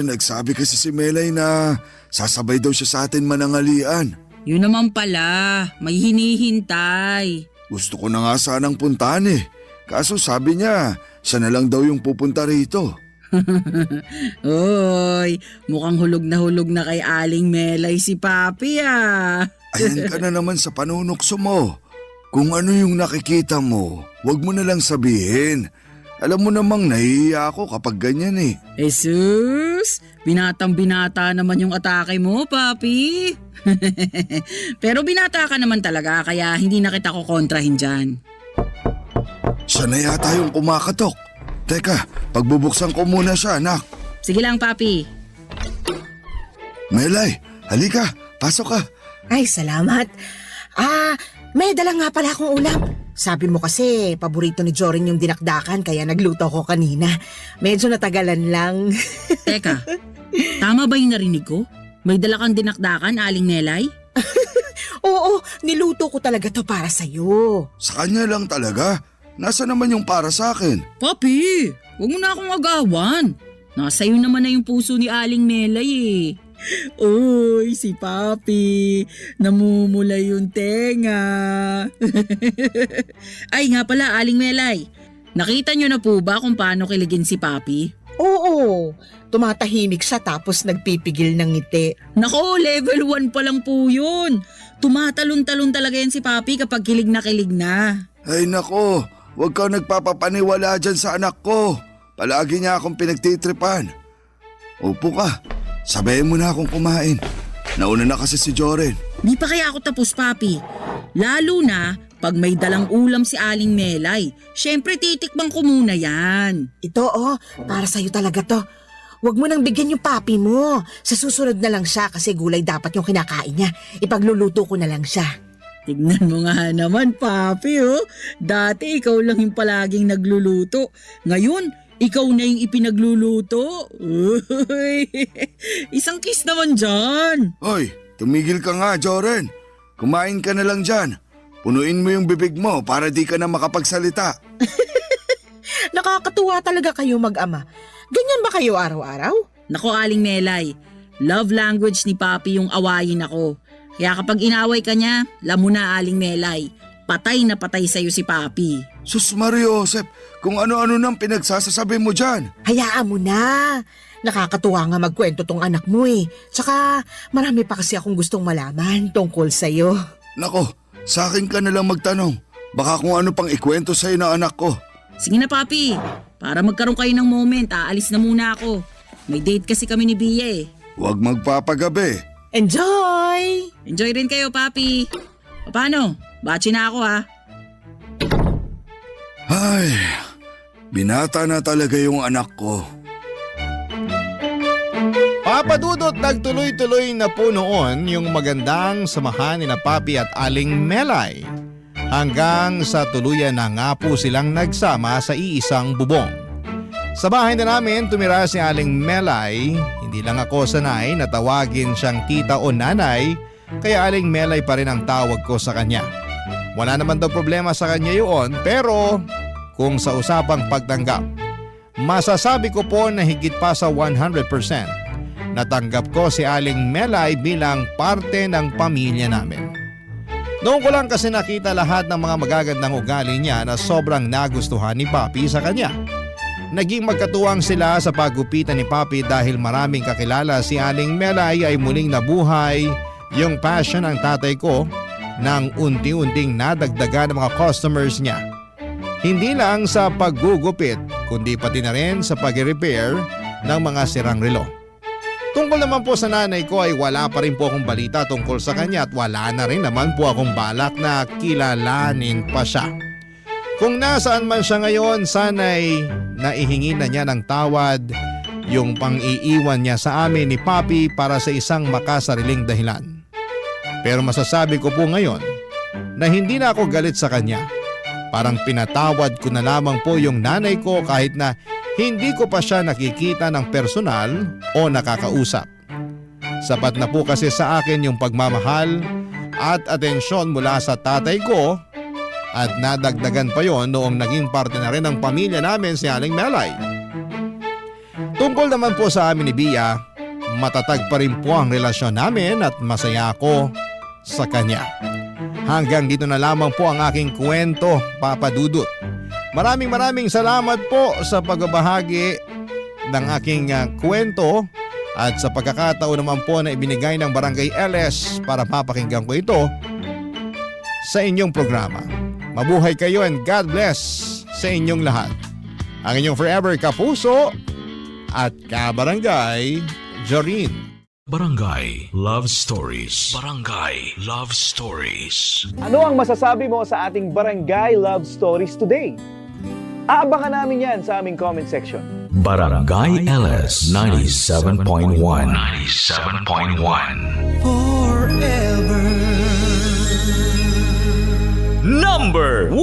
Nagsabi kasi si Melay na sasabay daw siya sa atin manangalian. Yun naman pala, may hinihintay. Gusto ko na nga sanang puntahan eh. Kaso sabi niya, siya na lang daw yung pupunta rito. Oy, mukhang hulog na kay Aling Melay si Papi ah. Ayan ka na naman sa panunokso mo. Kung ano yung nakikita mo, wag mo na lang sabihin. Alam mo namang nahihiya ako kapag ganyan eh. Jesus, binatang-binata naman yung atake mo, Papi. Pero binata ka naman talaga kaya hindi na kita kukontrahin dyan. Siya na yata yung kumakatok. Teka, pagbubuksan ko muna siya, anak. Sige lang, Papi. Melay, halika, pasok ka. Ay, salamat. May dala nga pala akong ulam. Sabi mo kasi, paborito ni Jorin yung dinakdakan kaya nagluto ko kanina. Medyo natagalan lang. Teka, tama ba yung narinig ko? May dala kang dinakdakan, Aling Melay? Oo, niluto ko talaga to para sa'yo. Sa kanya lang talaga. Nasa naman yung para sa akin? Papi, huwag mo na akong agawan. Nasa iyo naman na yung puso ni Aling Melay eh. Uy, si Papi, namumula yung tenga. Ay nga pala, Aling Melay, nakita nyo na po ba kung paano kiligin si Papi? Oo, tumatahimik siya tapos nagpipigil ng ngiti. Nako, level 1 pa lang po yun. Tumatalon-talon talaga yan si Papi kapag kilig na kilig na. Ay nako, huwag kang nagpapapaniwala dyan sa anak ko. Palagi niya akong pinagtitripan. Upo ka, sabayin mo na akong kumain. Nauna na kasi si Joren. Di pa kaya ako tapos, Papi. Lalo na pag may dalang ulam si Aling Melay. Siyempre titikman ko muna yan. Ito para sa'yo talaga to. Huwag mo nang bigyan yung papi mo. Sa susunod na lang siya kasi gulay dapat yung kinakain niya. Ipagluluto ko na lang siya. Tignan mo nga naman, Papi, oh. Dati ikaw lang yung palaging nagluluto. Ngayon, ikaw na yung ipinagluluto. Uy, isang kiss naman dyan. Hoy, tumigil ka nga, Joren. Kumain ka na lang dyan. Punuin mo yung bibig mo para di ka na makapagsalita. Nakakatuwa talaga kayo mag-ama. Ganyan ba kayo araw-araw? Nako, Aling Melay, love language ni Papi yung awayin ako. Kaya kapag inaway ka niya, alam mo na, Aling Melay, patay na patay sa'yo si Papi. Sus Mario Josep, kung ano-ano nang pinagsasasabi mo dyan. Hayaan mo na. Nakakatuwa nga magkwento tong anak mo eh. Tsaka marami pa kasi akong gustong malaman tungkol sa'yo. Nako, sa akin ka na lang magtanong. Baka kung ano pang ikwento sa'yo ng anak ko. Sige na, Papi. Para magkaroon kayo ng moment, aalis na muna ako. May date kasi kami ni Bia eh. Huwag magpapagabi. Enjoy! Enjoy rin kayo, Papi. Paano? Bachi na ako ha. Ay, binata na talaga yung anak ko. Papa Dudut, nagtuloy-tuloy na po noon yung magandang samahan ni na Papi at Aling Melay. Hanggang sa tuluyan na nga po silang nagsama sa iisang bubong. Sa bahay na namin tumira si Aling Melay. Hindi lang ako sanay na tawagin siyang tita o nanay, kaya Aling Melay pa rin ang tawag ko sa kanya. Wala naman daw problema sa kanya yun, pero kung sa usapang pagtanggap, masasabi ko po na higit pa sa 100%. Natanggap ko si Aling Melay bilang parte ng pamilya namin. Noon ko lang kasi nakita lahat ng mga magagandang ugali niya na sobrang nagustuhan ni Papi sa kanya. Naging magkatuwang sila sa paggupitan ni Papi dahil maraming kakilala si Aling Melay ay muling nabuhay yung passion ng tatay ko nang unti-unting nadagdagan ng mga customers niya. Hindi lang sa paggugupit kundi pati na rin sa pag-repair ng mga sirang relo. Tungkol naman po sa nanay ko ay wala pa rin po akong balita tungkol sa kanya at wala na rin naman po akong balak na kilalanin pa siya. Kung nasaan man siya ngayon, sana'y naihingi na niya ng tawad yung pang-iiwan niya sa amin ni Papi para sa isang makasariling dahilan. Pero masasabi ko po ngayon na hindi na ako galit sa kanya. Parang pinatawad ko na lamang po yung nanay ko kahit na hindi ko pa siya nakikita ng personal o nakakausap. Sapat na po kasi sa akin yung pagmamahal at atensyon mula sa tatay ko at nadagdagan pa yon noong naging parte na rin ng pamilya namin si Aling Melay. Tungkol naman po sa amin ni Bia, matatag pa rin po ang relasyon namin at masaya ako sa kanya. Hanggang dito na lamang po ang aking kwento, Papa Dudut. Maraming salamat po sa pagbabahagi ng aking kwento at sa pagkakataon naman po na ibinigay ng Barangay LS para mapakinggan ko ito sa inyong programa. Mabuhay kayo and God bless sa inyong lahat. Ang inyong forever kapuso at kabarangay, Jorin. Barangay Love Stories. Barangay Love Stories. Ano ang masasabi mo sa ating Barangay Love Stories today? Aabangan namin yan sa aming comment section. Barangay LS 97.1. 97.1. Number 1.